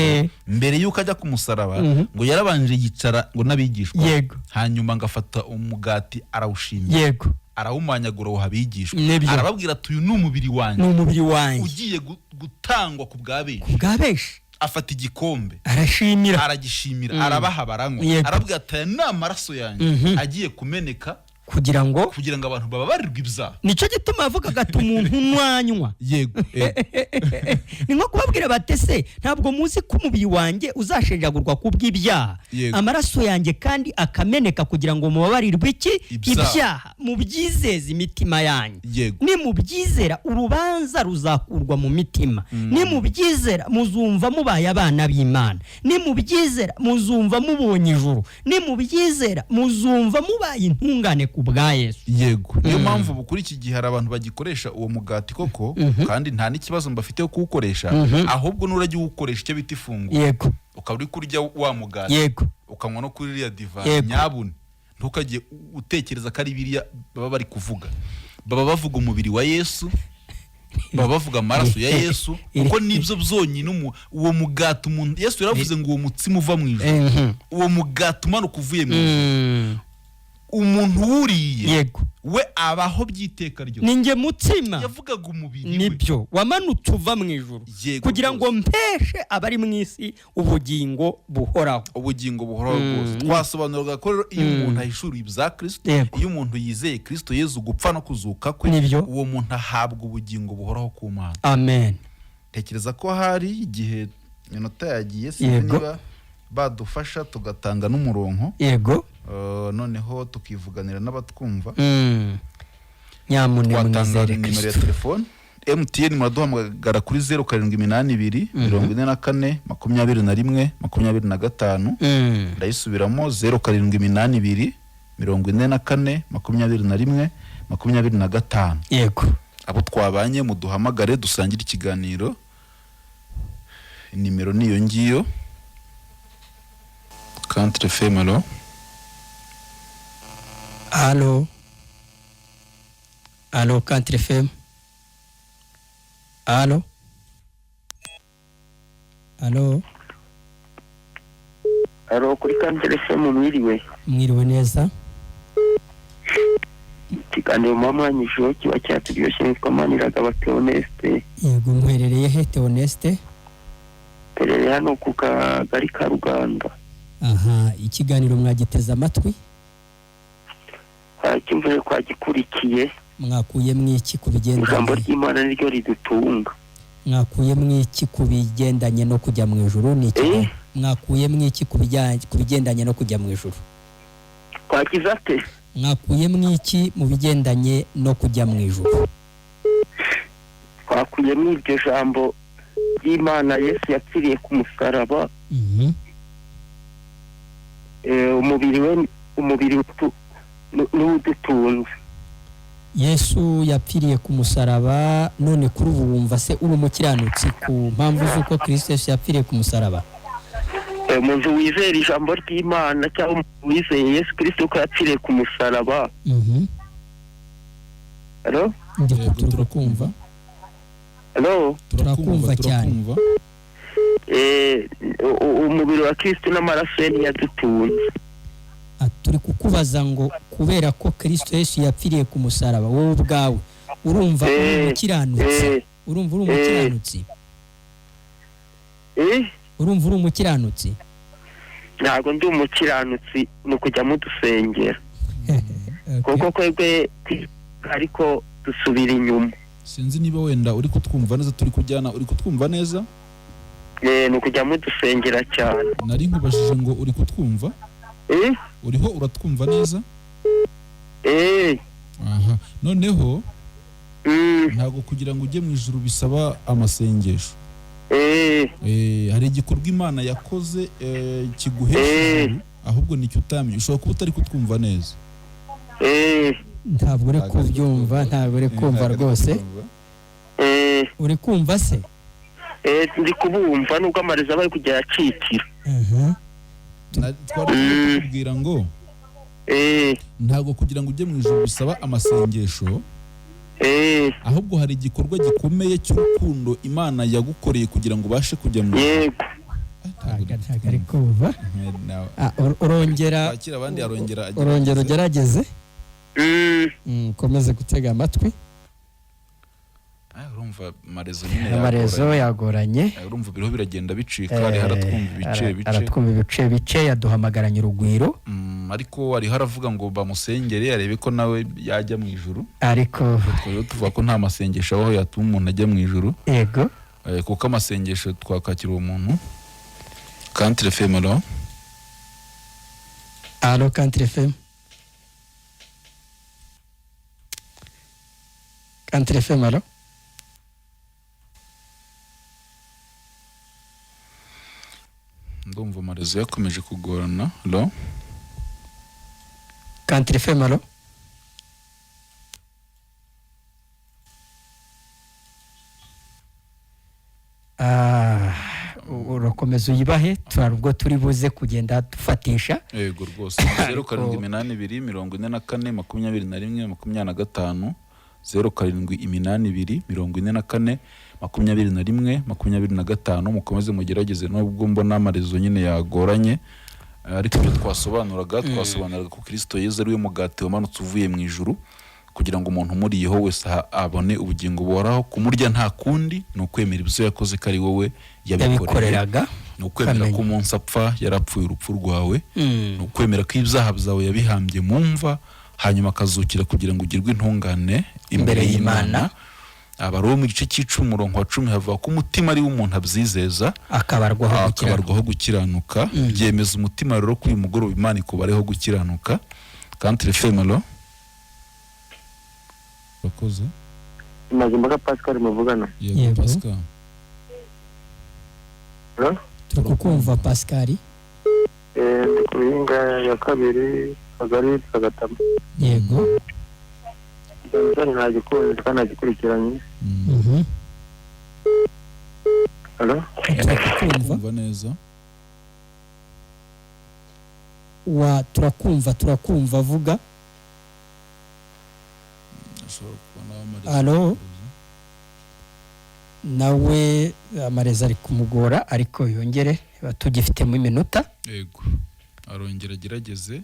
mbere y'uko ajya ku musaraba, ngo yarabanje yicara ngo n'abigishwa, hanyuma ngo afata umugati, arawushimira, arawumanyagura, awuha abigishwa, arababwira ati: "Uyu ni umubiri wanjye Ni umubiri wanjye ugiye gutangwa ku bwa benshi." Bwa benshi. Afata igikombe, arashimira, aragishimira, arabaha, baranywa. Arabwira ati: "Aya ni amaraso yanjye agiye kumeneka kugira ngo kugira ngo abantu bababarirwe ibyaha." Nicyo gituma yavugaga ati: "Umuntu nwanywa." Ni nko kubabwira bati: "Se ntabwo muzi ko umubiri wanjye uzashenjagurwa ku bw'ibyaha, amaraso yanjye kandi akameneka kugira ngo mubabarirwe iki?" Ibyaha. Ibyaha. Mubyizeze imitima yanyu. Nimubyizera urubanza ruzakurwa mu mitima. Nimubyizera muzumva mubaye abana b'Imana. Nimubyizera muzumva mubonye ijuru. Nimubyizera muzumva mubaye intungane ku bwa Yesu. Yego, niyo mpamvu ubu kuri iki gihe hari abantu bagikoresha uwo mugati koko, kandi nta n'ikibazo mbafite wo kuwukoresha, ahubwo nurajya uwukoresha icyo bita ifunguro, ukaba uri kurya wa mugati, ukanywa no kuri iriya divayi, nyabune ntukajye utekereza ko ari biriya baba bari kuvuga. Baba bavuga umubiri wa Yesu. Baba bavuga amaraso ya Yesu, kuko nibyo byonyine. Uwo mugati umuntu, Yesu yaravuze ngo uwo mutsima uva mu ijuru, uwo mugati umanuka uvuye mu ijuru, umuntu wuriye we abaho by'iteka ryose. Ni njye mutsima. Yavugaga umubiri we. Nibyo, wamanutse uva mu ijuru kugira ngo mpeshe abari mu isi ubugingo buhoraho. Ubugingo buhoraho rwose. Twasobanuraga ko rero iyo umuntu ahishuriye ibya Kirisito, iyo umuntu yizeye Kirisito Yezu, gupfa no kuzuka kwe, uwo muntu ahabwa ubugingo buhoraho ku Mana. Amen. Tekereza ko hari igihe iminota yagiye, sinzi niba badufasha tugatanga n'umurongo. Noneho tukivuganira n'abatwumva. Nyamuneka Twatanga mwizere nimero ya Kristo. telefone MTN, muraduhamagara kuri 0782 44 21 25. Ndayisubiramo: 0782 44 21 25. Abo twabanye muduhamagare dusangire ikiganiro, nimero ni iyo ngiyo. Country FM, allo? Allo, allo, Country FM, allo, allo. Allo, kuri Country FM, mwiriwe? Mwiriwe neza. Ikiganiro muba mwanyujeho kiba cyaturyoshye. Nitwa Maniragaba Theoneste. Yego, muherereye he, Theoneste? Mperereye hano ku kagari ka Ruganda. Aha, ikiganiro mwagiteze amatwi? Twakimvuye, twagikurikiye. Mwakuye mwiki ku Ijambo bigendanye ry'Imana niryo ridutunga. Mwakuye mwiki ku bigendanye no kujya mu ijuru? Ni iki? Mwakuye mwiki ku bigendanye no kujya mu ijuru? Twagize ate? Mwakuye mwiki mu bigendanye no kujya mu ijuru? Twakuyemo iryo jambo ry'Imana Yesu yapfiriye ku musaraba. Umubiri we, umubiri niwo udutunze. Yesu yapfiriye ku musaraba. None kuri ubu wumva se uri umukiranutsi ku mpamvu z'uko Kristo Yesu yapfiriye ku musaraba? Umuntu wizera ijambo ry'Imana cyangwa umuntu wizeye Yesu Kirisito ko yapfiriye ku musaraba. Allo? Ndi Yego, turakumva. Allo? Turakumva cyane. Turakumva. Umubiri wa Kristo n'amaraso ye niyo adutunze. Ah, turi kukubaza ngo kubera ko Kristo Yesu yapfiriye ku musaraba, wowe ubwawe urumva uri umukiranutsi? Urumva uri umukiranutsi? Urumva uri umukiranutsi? Ntabwo ndi umukiranutsi, ni ukujya mudusengera, kuko twebwe ariko dusubira inyuma. Sinzi niba wenda uri kutwumva neza, turi kujyana, uri kutwumva neza? Ni ukujya mudusengera cyane. Nari nkubajije ngo uri kutwumva? Uriho uratwumva neza? Aha noneho, ntabwo kugira ngo ujye mu ijuru bisaba amasengesho. Hari igikorwa Imana yakoze kiguhesha ijuru, ahubwo nicyo utamenye. Ushobora kuba utari kutwumva neza. Ntabwo uri kubyumva, ntabwo uri kumva Ntabwo ari rwose. kubyumva. Uri kumva se? Ndi kubumva nubwo amarezo aba ari kujya acikira. Twari turi kukubwira ngo ntabwo kugira ngo ujye mu ijuru bisaba amasengesho, ahubwo hari igikorwa gikomeye cy'urukundo Imana yagukoreye kugira ngo ubashe kujya mu ijuru. Yego. Ntabwo ari kumva. Ah, urongera Wakira abandi, arongera urongera agerageze. ugerageze. Ukomeze gutega amatwi. Ah, urumva amarezo nyine Amarezo yagoranye. yagoranye. Ah, urumva biriho biragenda bicika, ariho aratwumva ibice bice. Aratwumva ibice bice, yaduhamagaranye urugwiro. Ariko ariho aravuga ngo bamusengere arebe ko nawe yajya mu ijuru. Ariko Twari tuvuga ko nta masengesho abaho yatuma umuntu ajya mu ijuru. Kuko amasengesho, twakakira uwo muntu. Country FM, allo? Allo, Country FM, Country FM, allo. Ndumva amarezo yakomeje kugorana. Allo? Country FM, allo. Ah, urakomeza uyibahe, turari ubwo turi buze kugenda dufatisha. Yego rwose, 0782 44 21 25. 0782 44 21 25. Mukomeze mugerageze nubwo mbona amarezo nyine yagoranye. Ariko ibyo twasobanuraga ko Kristo Yesu ari we mugati wamanutse uvuye mu ijuru, kugira ngo umuntu umuriyeho wese abone ubugingo buhoraho. Kumurya nta kundi ni ukwemera ibyo yakoze ko ari wowe yabikoreraga, ni ukwemera ko umunsi apfa yarapfuye urupfu rwawe, ni ukwemera ko ibyaha byawe yabihambye mu mva, hanyuma akazukira kugira ngo ugirwe intungane imbere y'Imana. Abaroma igice cy'icumi umurongo wa 10 havuga ko umutima ari w'umuntu abyizeza akabarwaho gukiranuka. Byemeza umutima rero ko uyu mugoroba Imana ikubareho gukiranuka. Country FM, alo. Urakoze. Mazimpaka Pascal muvugana. Yego Pascal. Turakukumva Pascal. Ndi ku Bihinga ya kabiri, Kagari Kagatama. Yego. Ntagikunze kandi nagikurikiranye. Alo? Turakukumva neza. Wa turakumva vuga. Alo? Nawe amareza ari kumugora, ariko yongere tugifitemo iminota. Yego. Arongera agerageze.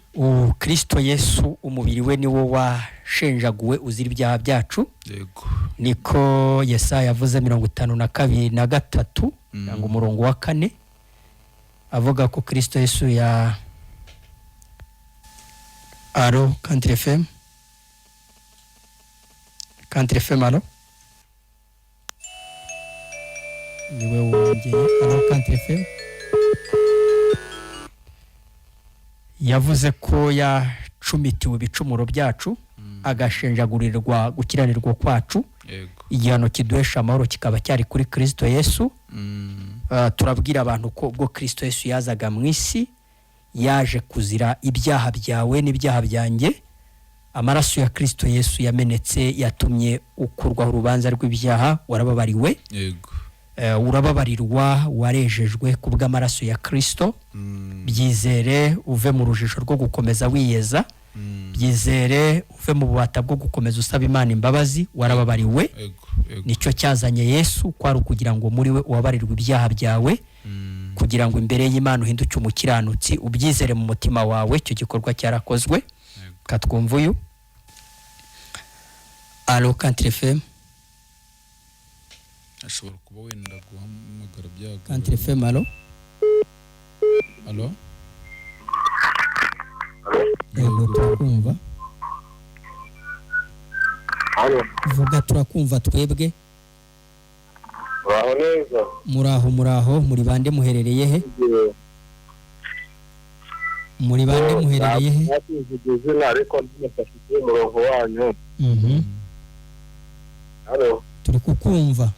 Kristo Yesu umubiri we niwo washenjaguwe uzira ibyaha byacu. Yego. Niko Yesaya yavuze 52 na 3, ngo umurongo wa 4, avuga ko Kristo Yesu ya. Alo, Country FM. Country FM, alo. Niwe wongeye. Alo, Country FM. Yavuze ko yacumitiwe ibicumuro byacu, agashenjagurirwa gukiranirwa kwacu. Igihano kiduhesha amahoro kikaba cyari kuri Kristo Yesu. Turabwira abantu ko ubwo Kristo Yesu yazaga mu isi, yaje kuzira ibyaha byawe n'ibyaha byanjye. Amaraso ya Kristo Yesu yamenetse yatumye ukurwaho urubanza rw'ibyaha, warababariwe. Yego. Urababarirwa, warejejwe ku bw'amaraso ya Kristo. Byizere uve mu rujijo rwo gukomeza wiyeza. Byizere uve mu bubata bwo gukomeza usaba Imana imbabazi, warababariwe. Nicyo cyazanye Yesu, kwari ukugira ngo muri we ubabarirwe ibyaha byawe, kugira ngo imbere y'Imana uhinduke umukiranutsi. Ubyizere mu mutima wawe, icyo gikorwa cyarakozwe. Katwumva uyu. Alo, Country FM. Ashobora kuba wenda guhamagara byago. Country FM, alo. Alo. Yego, turakumva. Alo. Vuga, turakumva twebwe. Muraho neza. Muraho, muraho. Muri bande muherereye he? Muri bande muherereye he? Izina ariko ndafashe umurongo wanyu. Alo. Turi kukumva.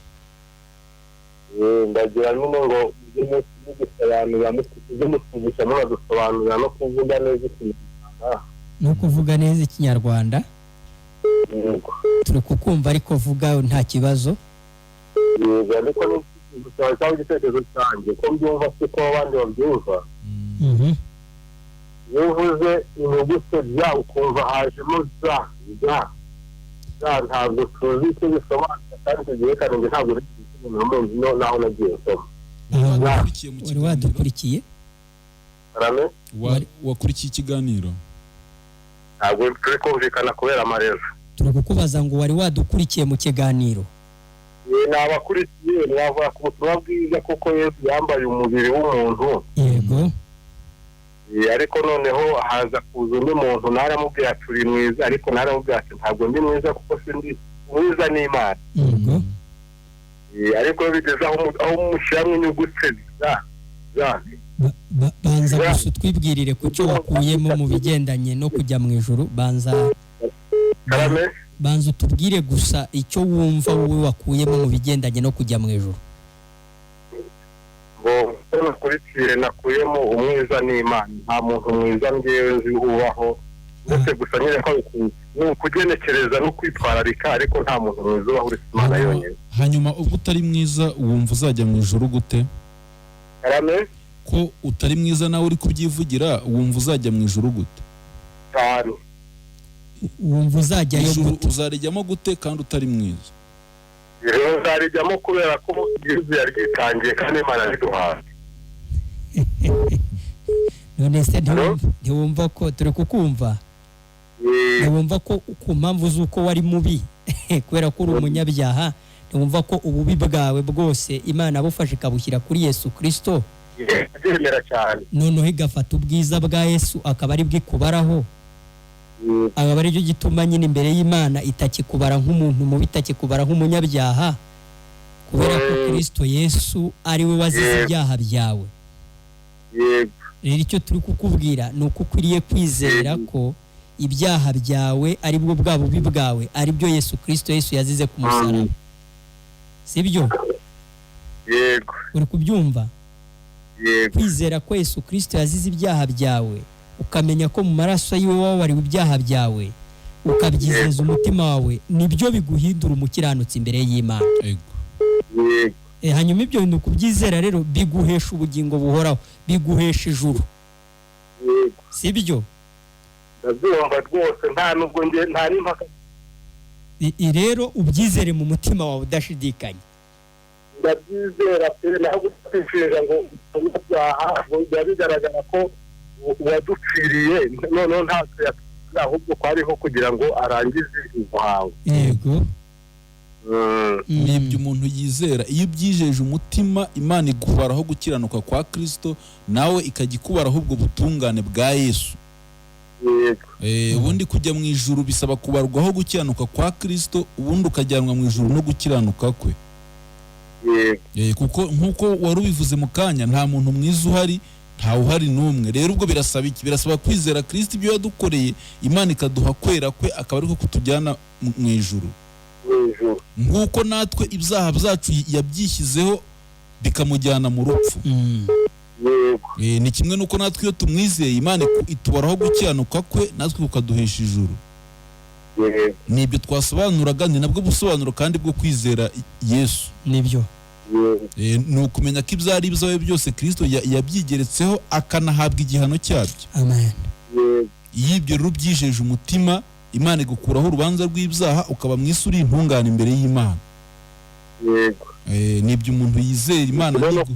Ndagira nyine ngo mugisobanurira, mutwigisha munadusobanurira no kuvuga neza Ikinyarwanda. No kuvuga neza Ikinyarwanda. Turi kukumva ariko vuga nta kibazo. Yego, ariko n'icyifuzo cyangwa igitekerezo cyanjye ko mbyumva siko abandi babyumva. Iyo uvuze inyuguti bya ukumva hajemo za za za, ntabwo tuzi icyo bisobanura kandi tugiye kandi ntabwo naho nagiye nsoma. Wari wadukurikiye? Wakurikiye ikiganiro? Ntabwo turi kumvikana kubera amarezo. Turi kukubaza ngo wari wadukurikiye mu kiganiro? Ni abakurikiye, mwavuga ku butumwa bwiza kuko Yesu yambaye umubiri w'umuntu. Yego. Ariko noneho haza kuza undi muntu, naramubwira ati uri mwiza, ariko naramubwira ati ntabwo ndi mwiza kuko sindi mwiza n'Imana. Yego. Ariko bigeze aho mushyiramo inyuguti za za. Banza gusa utwibwirire ku cyo wakuyemo mu bigendanye no kujya mu ijuru. Banza utubwire gusa icyo wumva wowe wakuyemo mu bigendanye no kujya mu ijuru. Ngo nakurikire, nakuyemo umwiza n'Imana. Nta muntu mwiza ngewe nzi ubaho, ndetse gusa nyine ko ni ukugenekereza no kwitwararika, ariko nta muntu mwiza ubaho uretse Imana yonyine. Hanyuma ubwo utari mwiza wumva uzajya mu ijuru gute? Karame? Ko utari mwiza nawe uri kubyivugira, wumva uzajya mu ijuru gute? Cyane. Wumva uzajyayo Ijuru gute? uzarijyamo gute kandi utari mwiza? Ijuru nzarijyamo kubera ko Yesu yaryitangiye kandi Imana riduhaye. None se Hello? ntiwumva ko turi kukumva? Ntiwumva ko ku mpamvu z'uko wari mubi, kubera ko uri umunyabyaha, ntiwumva ko ububi bwawe bwose Imana bufashe ikabushyira kuri Yesu Kirisito? Ndabyemera cyane. Noneho igafata ubwiza bwa Yesu akaba ari bwikubaraho, akaba aricyo gituma nyine imbere y'Imana itakikubara nk'umuntu mubi, itakikubara nk'umunyabyaha, kubera ko Kirisito Yesu ari we wazize ibyaha byawe. Rero icyo turi kukubwira ni uko ukwiriye kwizera ko ibyaha byawe ari bwo bwa bubi bwawe, ari byo Yesu Kirisito Yesu yazize ku musaraba, sibyo? Yego. Uri kubyumva? Yego. Kwizera ko Yesu Kirisito yazize ibyaha byawe, ukamenya ko mu maraso yiwe wababariwe ibyaha byawe, ukabyizeza umutima wawe, nibyo biguhindura umukiranutsi imbere y'Imana. Yego. Yego. Hanyuma ibyo bintu kubyizera rero biguhesha ubugingo buhoraho, biguhesha ijuru. Yego. Sibyo? Ndabyumva rwose, nta nubwo nge nta n'impaka. Rero ubyizere mu mutima wawe udashidikanya. Ndabyizera pe, naho gutwishinja ngo umunyabyaha biba bigaragara ko uwaduciriye noneho ntacyo yatubwira, ahubwo ko ariho kugira ngo arangize umuhango. Yego. Ni ibyo umuntu yizera. Iyo ubyijeje umutima, Imana ikubaraho gukiranuka kwa Kristo, nawe ikajya ikubaraho ubwo butungane bwa Yesu. Yego. Ubundi kujya mu ijuru bisaba kubarwaho gukiranuka kwa Kristo, ubundi ukajyanwa mu ijuru no gukiranuka kwe. Yego. Kuko nk'uko wari ubivuze mu kanya, nta muntu mwiza uhari, ntawe uhari n'umwe. Rero ubwo birasaba iki? Birasaba kwizera Kristo ibyo yadukoreye, Imana ikaduha kwera kwe, akaba ariko kutujyana mu ijuru. Mu ijuru. Nk'uko natwe ibyaha byacu yabyishyizeho bikamujyana mu rupfu. Yego. Ni kimwe n'uko natwe iyo tumwizeye, Imana itubaraho gukiranuka kwe, natwe kukaduhesha ijuru. Yego. Ni ibyo twasobanuraga, ni nabwo busobanuro kandi bwo kwizera Yesu. Nibyo. Yego. Ni ukumenya ko ibyo ari ibyawe byose Kristo yabyigeretseho akanahabwa igihano cyabyo. Amen. Yego. Iyo ibyo rero ubyijeje umutima, Imana igukuraho urubanza rw'ibyaha, ukaba mu isi uri intungane imbere y'Imana. Yego. Ni ibyo umuntu yizera Imana. Yego.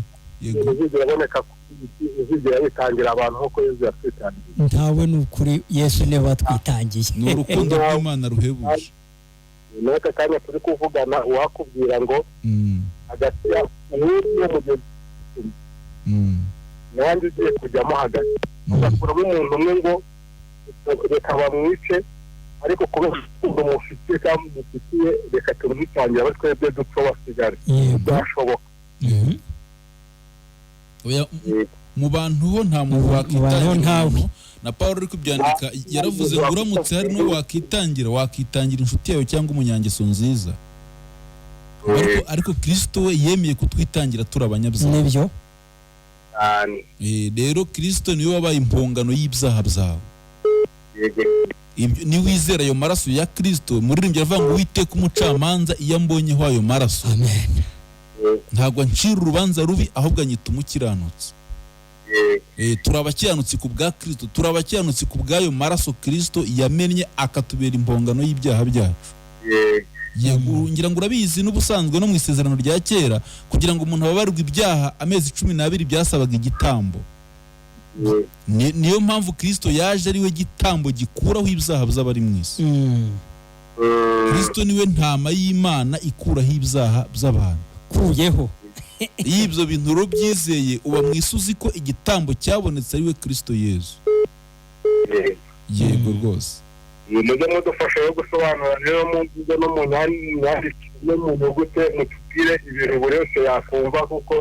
Yego. Uzigera aboneka ku isi, uzigera witangira abantu nk'uko Yesu yatwitangiye. Ntawe, ni ukuri, Yesu niwe watwitangiye. Ni urukundo rw'Imana ruhebuje. N'aka kanya turi kuvugana, uwakubwira ngo hagati ya n'uwo mugezi nanjye ugiye kujyamo hagati, ugakuramo umuntu umwe ngo reka bamwice, ariko kubera urukundo mufitiye cyangwa mufitiye, reka tumwitangire abe twebwe dupfa wasigare. Yego. Byashoboka? Oya, Yego. mu bantu ho nta muntu Mu bantu wakitangira ho ntawe. umuntu. Na Paul uri kubyandika yaravuze ngo uramutse hari n'uwo wakitangira, wakitangira inshuti yawe cyangwa umunyangeso nziza. Ariko Kristo we yemeye kutwitangira turi abanyabyaha. Nibyo. Cyane. Rero Kristo niwe wabaye impongano y'ibyaha byawe. Yego. Ibyo niwizera ayo maraso ya Kristo, muririmbyi aravuga ngo Uwiteka umucamanza iyo ambonyeho ayo maraso, Amen. Yego. ntabwo ancira urubanza rubi, ahubwo anyita umukiranutsi. Yego. Turi abakiranutsi ku bwa Kristo, turi abakiranutsi ku bw'ayo maraso Kristo yamennye akatubera impongano y'ibyaha byacu. Yego. Yego, ngira ngo urabizi n'ubusanzwe no mu isezerano rya kera, kugira ngo umuntu ababarwe ibyaha amezi 12 byasabaga igitambo. Yego. Niyo mpamvu Kristo yaje ari we gitambo gikuraho ibyaha by'abari mu isi. Kristo niwe ntama y'Imana ikuraho ibyaha by'abantu. Kuyeho. Iyo ibyo bintu rero byizeye, uba mu isi uzi ko igitambo cyabonetse ari we Kristo Yesu. Yego. Yego rwose. Mujye mudufasha yo gusobanura rero mu mvugo no mu myandikire no mu nyugute, mutubwire ibintu buri wese yakumva, kuko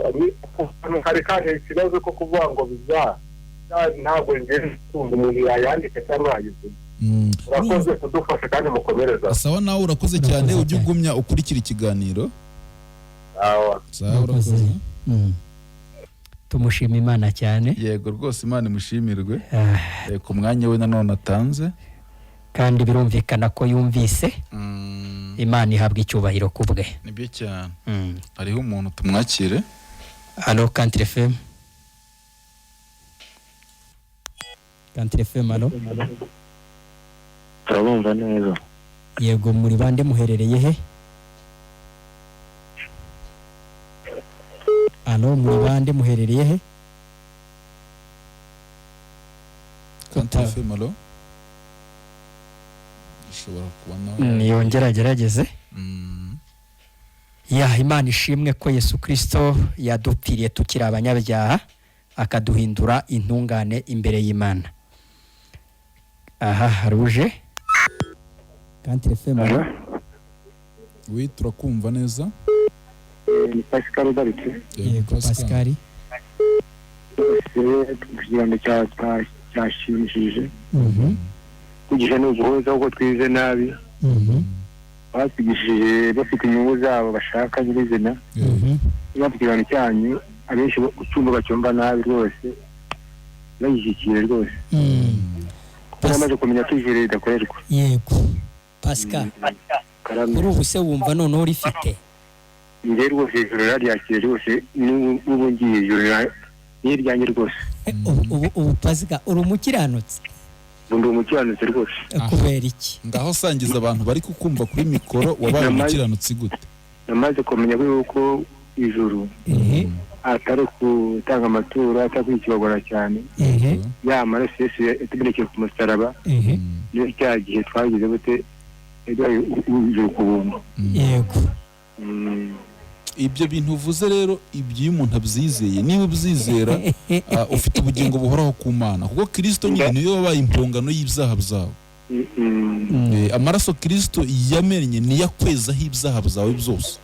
hari kandi ikibazo ko kuvuga ngo biza ntabwo ngiye kumva umuntu yayandika cyangwa yayivuga. Urakoze kudufasha kandi mukomereza. Sawa, nawe urakoze cyane, Urakoze ujye cyane. ugumya ukurikira ikiganiro. Sawa. Sawa, urakoze. Tumushima Imana cyane. Yego rwose, Imana imushimirwe ku mwanya we nanone atanze. Kandi birumvikana ko yumvise. Imana ihabwa icyubahiro ku bwe. Nibyo cyane. Hariho umuntu, tumwakire. Allo, Country FM. Country FM, allo. Turabumva neza. Yego, muri bande, muherereye he? Allo, muri bande, muherereye he? Country FM, allo? Ishobora kuba nawe. Yongera agerageze. Ya, Imana ishimwe ko Yesu Kirisito yadupfiriye tukiri abanyabyaha, akaduhindura intungane imbere y'Imana. Aha ruje Country FM, allo? Oui, turakumva neza. Ni Pascal ugarutse. Yego Pascal. Ikiganiro cyashimishije. Kwigisha ni uguhoza, kuko twize nabi. Batwigishije bafite inyungu zabo bashaka nyirizina. Niba ikiganiro cyanyu abenshi ucyumva bacyumva nabi rwose, bagishyigikiye rwose, kuko namaze kumenya ko ijuru ridakorerwa. Yego Pascal. Karame. Kuri ubu se wumva noneho urifite? Njye rwose ijuru raryakiriye rwose, n'ubu ngiye ijuru ni iryanjye rwose. Ubu Pascal uri umukiranutsi? Ubu ndi umukiranutsi rwose. Kubera iki? Ngaho sangiza abantu bari kukumva kuri mikoro, wabaye umukiranutsi gute? Namaze kumenya yuko ijuru atari gutanga amaturo, atari kwikibagora cyane. Ya maraso Yesu yatumenekeye ku musaraba, niyo cya gihe twagize bute, yaduhaye ijuru ku buntu. Yego. Ibyo bintu uvuze rero, ibyo iyo umuntu abyizeye, niba ubyizera, ufite ubugingo buhoraho ku Mana, kuko Kirisito nyine niyo wabaye impongano y'ibyaha byawe. Amaraso Kirisito yamennye niyo akwezaho ibyaha byawe byose.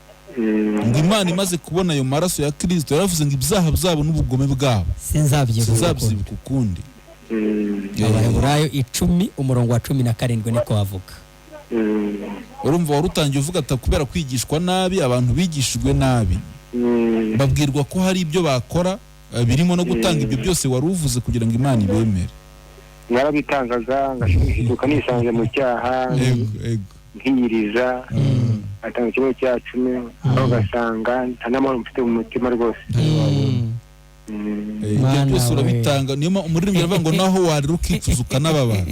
Ngo Imana imaze kubona ayo maraso ya Kirisito, yaravuze ngo ibyaha byabo n'ubugome bwabo sinzabyibuka. Sinzabyibuka ukundi. Abaheburayo 10 umurongo wa 17 niko bavuga. Urumva wari utangiye uvuga ati kubera kwigishwa nabi, abantu bigishijwe nabi, babwirwa ko hari ibyo bakora, birimo no gutanga ibyo byose wari uvuze kugira ngo Imana ibemere. Narabitangaga ngashiduka nisanze mu cyaha. Ego, ego. Nkiyiriza, atanga kimwe cya cumi, aho ugasanga nta n'amahoro mfite mu mutima rwose. Ibyo Mana byose we. urabitanga, niyo mpamvu umuririmbyi aravuga ngo naho warira ukicuza ukanababara,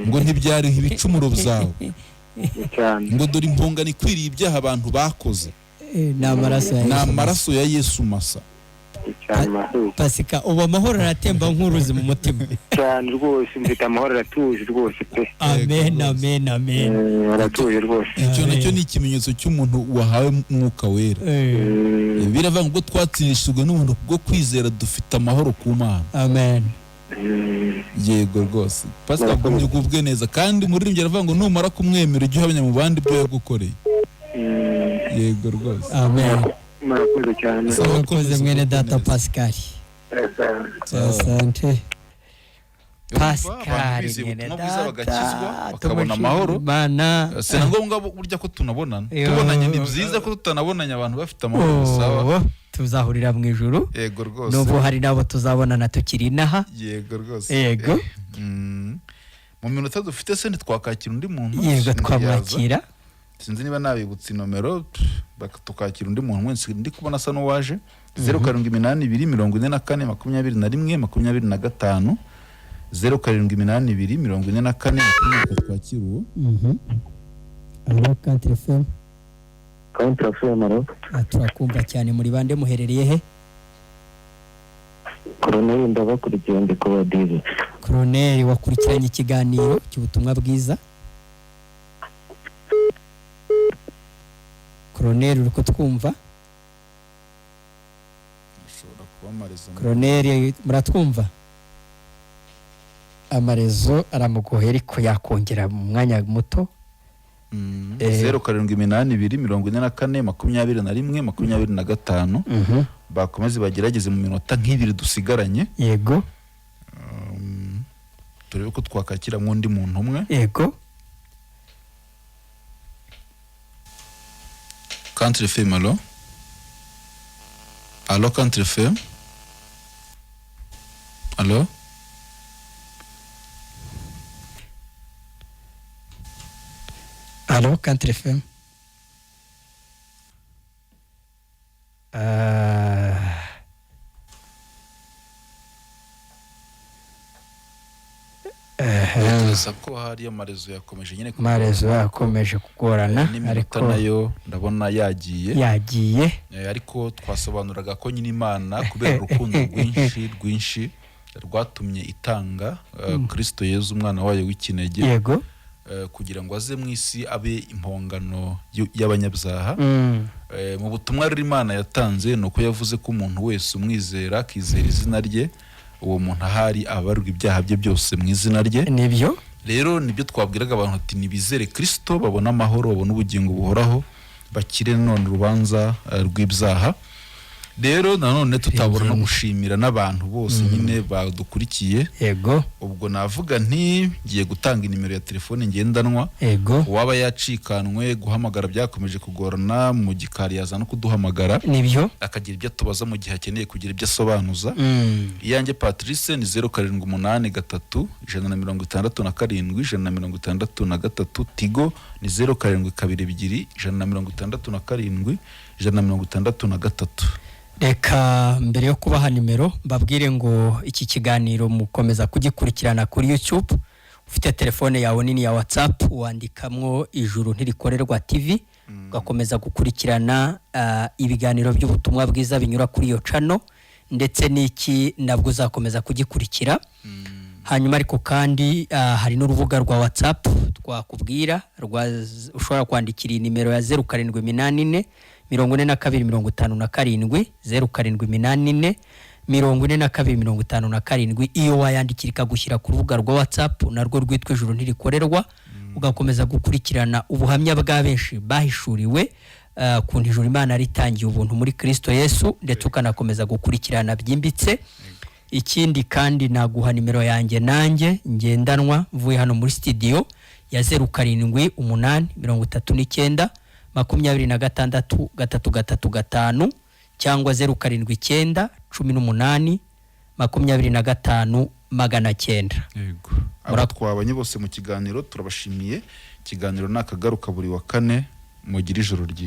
ngo ntibyariha ibicumuro byawe. Cyane. Ngo dore impongano ikwiriye ibyaha abantu bakoze Ni amaraso ya ni Yesu. amaraso ya Yesu masa. Cyane, murakoze. Pasika, ubu amahoro aratemba nk'uruzi mu mutima. Cyane rwose, mfite amahoro, aratuje rwose pe. Amen, amen, amen. Aratuje rwose. Icyo nacyo ni ikimenyetso cy'umuntu wahawe Umwuka Wera. Biravuga ngo ubwo twatsindishijwe n'ubuntu bwo kwizera, dufite amahoro ku Mana. Amen. Yego rwose Pasika, gumye ugubwe neza, kandi umuririmbyi aravuga ngo numara kumwemera ujye uhamya mu bandi ibyo yagukoreye. Yego rwose. Amen. Murakoze cyane. Sawa. Urakoze mwene data Pascal. Asante Pascal. Abantu bizeye Mwene ubutumwa bwiza data, bagakizwa, bakabona tumushimire amahoro. Imana. Si na ngombwa burya ko tunabonana. Yo. Tubonanye ni byiza, ko tutanabonanye abantu bafite amahoro, sawa. Oh, tuzahurira mu ijuru. Yego rwose. Nubwo hari n'abo tuzabonana tukiri inaha. Yego rwose. Yego. Mu minota dufite se ntitwakakira undi muntu? Yego. Sinzi Twamwakira. yaza. Sinzi niba nabibutsa inomero, tukakira undi muntu wese ndi kubona asa n'uwaje: 0782 44 21 25, 0782 44 20. Twakira uwo. Allo, Country FM. Country FM, allo? Turakumva cyane. Muri bande, muherereye he? Koroneri, ndabakurikiye, ndi kubadive. Koroneri, wakurikiranye ikiganiro cy'ubutumwa bwiza? Koroneri, uri kutwumva? Ushobora kubamariza. Koroneri, muratwumva? Amarezo aramugoye, ariko yakongera mu mwanya muto. 0782 44 21 25. Bakomeze bagerageze mu minota nk'ibiri dusigaranye. Yego. Turebe ko twakakiramo undi muntu umwe. Yego. Country FM, allo? Allo, Country FM, allo? Allo, Country FM. Ah. Ntekereza ko hari amarezo yakomeje nyine kugorana. Amarezo yakomeje kugorana. N'iminota ariko nayo ndabona yagiye. Yagiye. Ariko twasobanuraga ko nyine Imana kubera urukundo rwinshi rwinshi rwatumye itanga Kristo Yezu umwana wayo w'ikinege, kugira ngo aze mu isi abe impongano y'abanyabyaha. Mu butumwa rero Imana yatanze ni uko yavuze ko umuntu wese umwizera akizera izina rye, uwo muntu ahari abarirwa ibyaha bye byose mu izina rye. Nibyo. Rero nibyo twabwiraga abantu ati nibizere Kristo babone amahoro, babone ubugingo buhoraho, bakire none urubanza rw'ibyaha. Rero nanone tutabura no gushimira n'abantu bose nyine badukurikiye. Ubwo navuga nti ngiye gutanga inimero ya telefone ngendanwa. Uwaba yacikanwe guhamagara byakomeje kugorana mu gikari yaza no kuduhamagara, akagira ibyo atubaza mu gihe akeneye kugira ibyo asobanuza. Iyanjye Patrice ni 0783 167 163. Tigo ni 0722 167 163. Reka mbere yo kubaha nimero mbabwire ngo iki kiganiro mukomeza kugikurikirana kuri YouTube. Ufite telefone yawe nini ya WhatsApp, wandikamwo Ijuru Ntirikorerwa TV, ugakomeza gukurikirana ibiganiro by'ubutumwa bwiza binyura kuri iyo channel, ndetse n'iki nabwo uzakomeza kugikurikira. Hanyuma ariko kandi hari n'urubuga rwa WhatsApp twakubwira ushobora kwandikira iyi nimero ya 0784 42 57, 0784 42 57. Iyo wayandikira ikagushyira ku rubuga rwa WhatsApp narwo rwitwa Ijuru Ntirikorerwa, ugakomeza gukurikirana ubuhamya bwa benshi bahishuriwe kuntu ijuru Imana ritangiye ubuntu muri Kristo Yesu, ndetse ukanakomeza gukurikirana byimbitse. Ikindi kandi naguha nimero yanjye nanjye ngendanwa mvuye hano muri studio ya 078 39 26 335 cyangwa 079 18 25 900. Yego, abo twabanye bose mu kiganiro turabashimiye. Ikiganiro ni akagaruka buri wa kane. Mugire ijoro ryiza.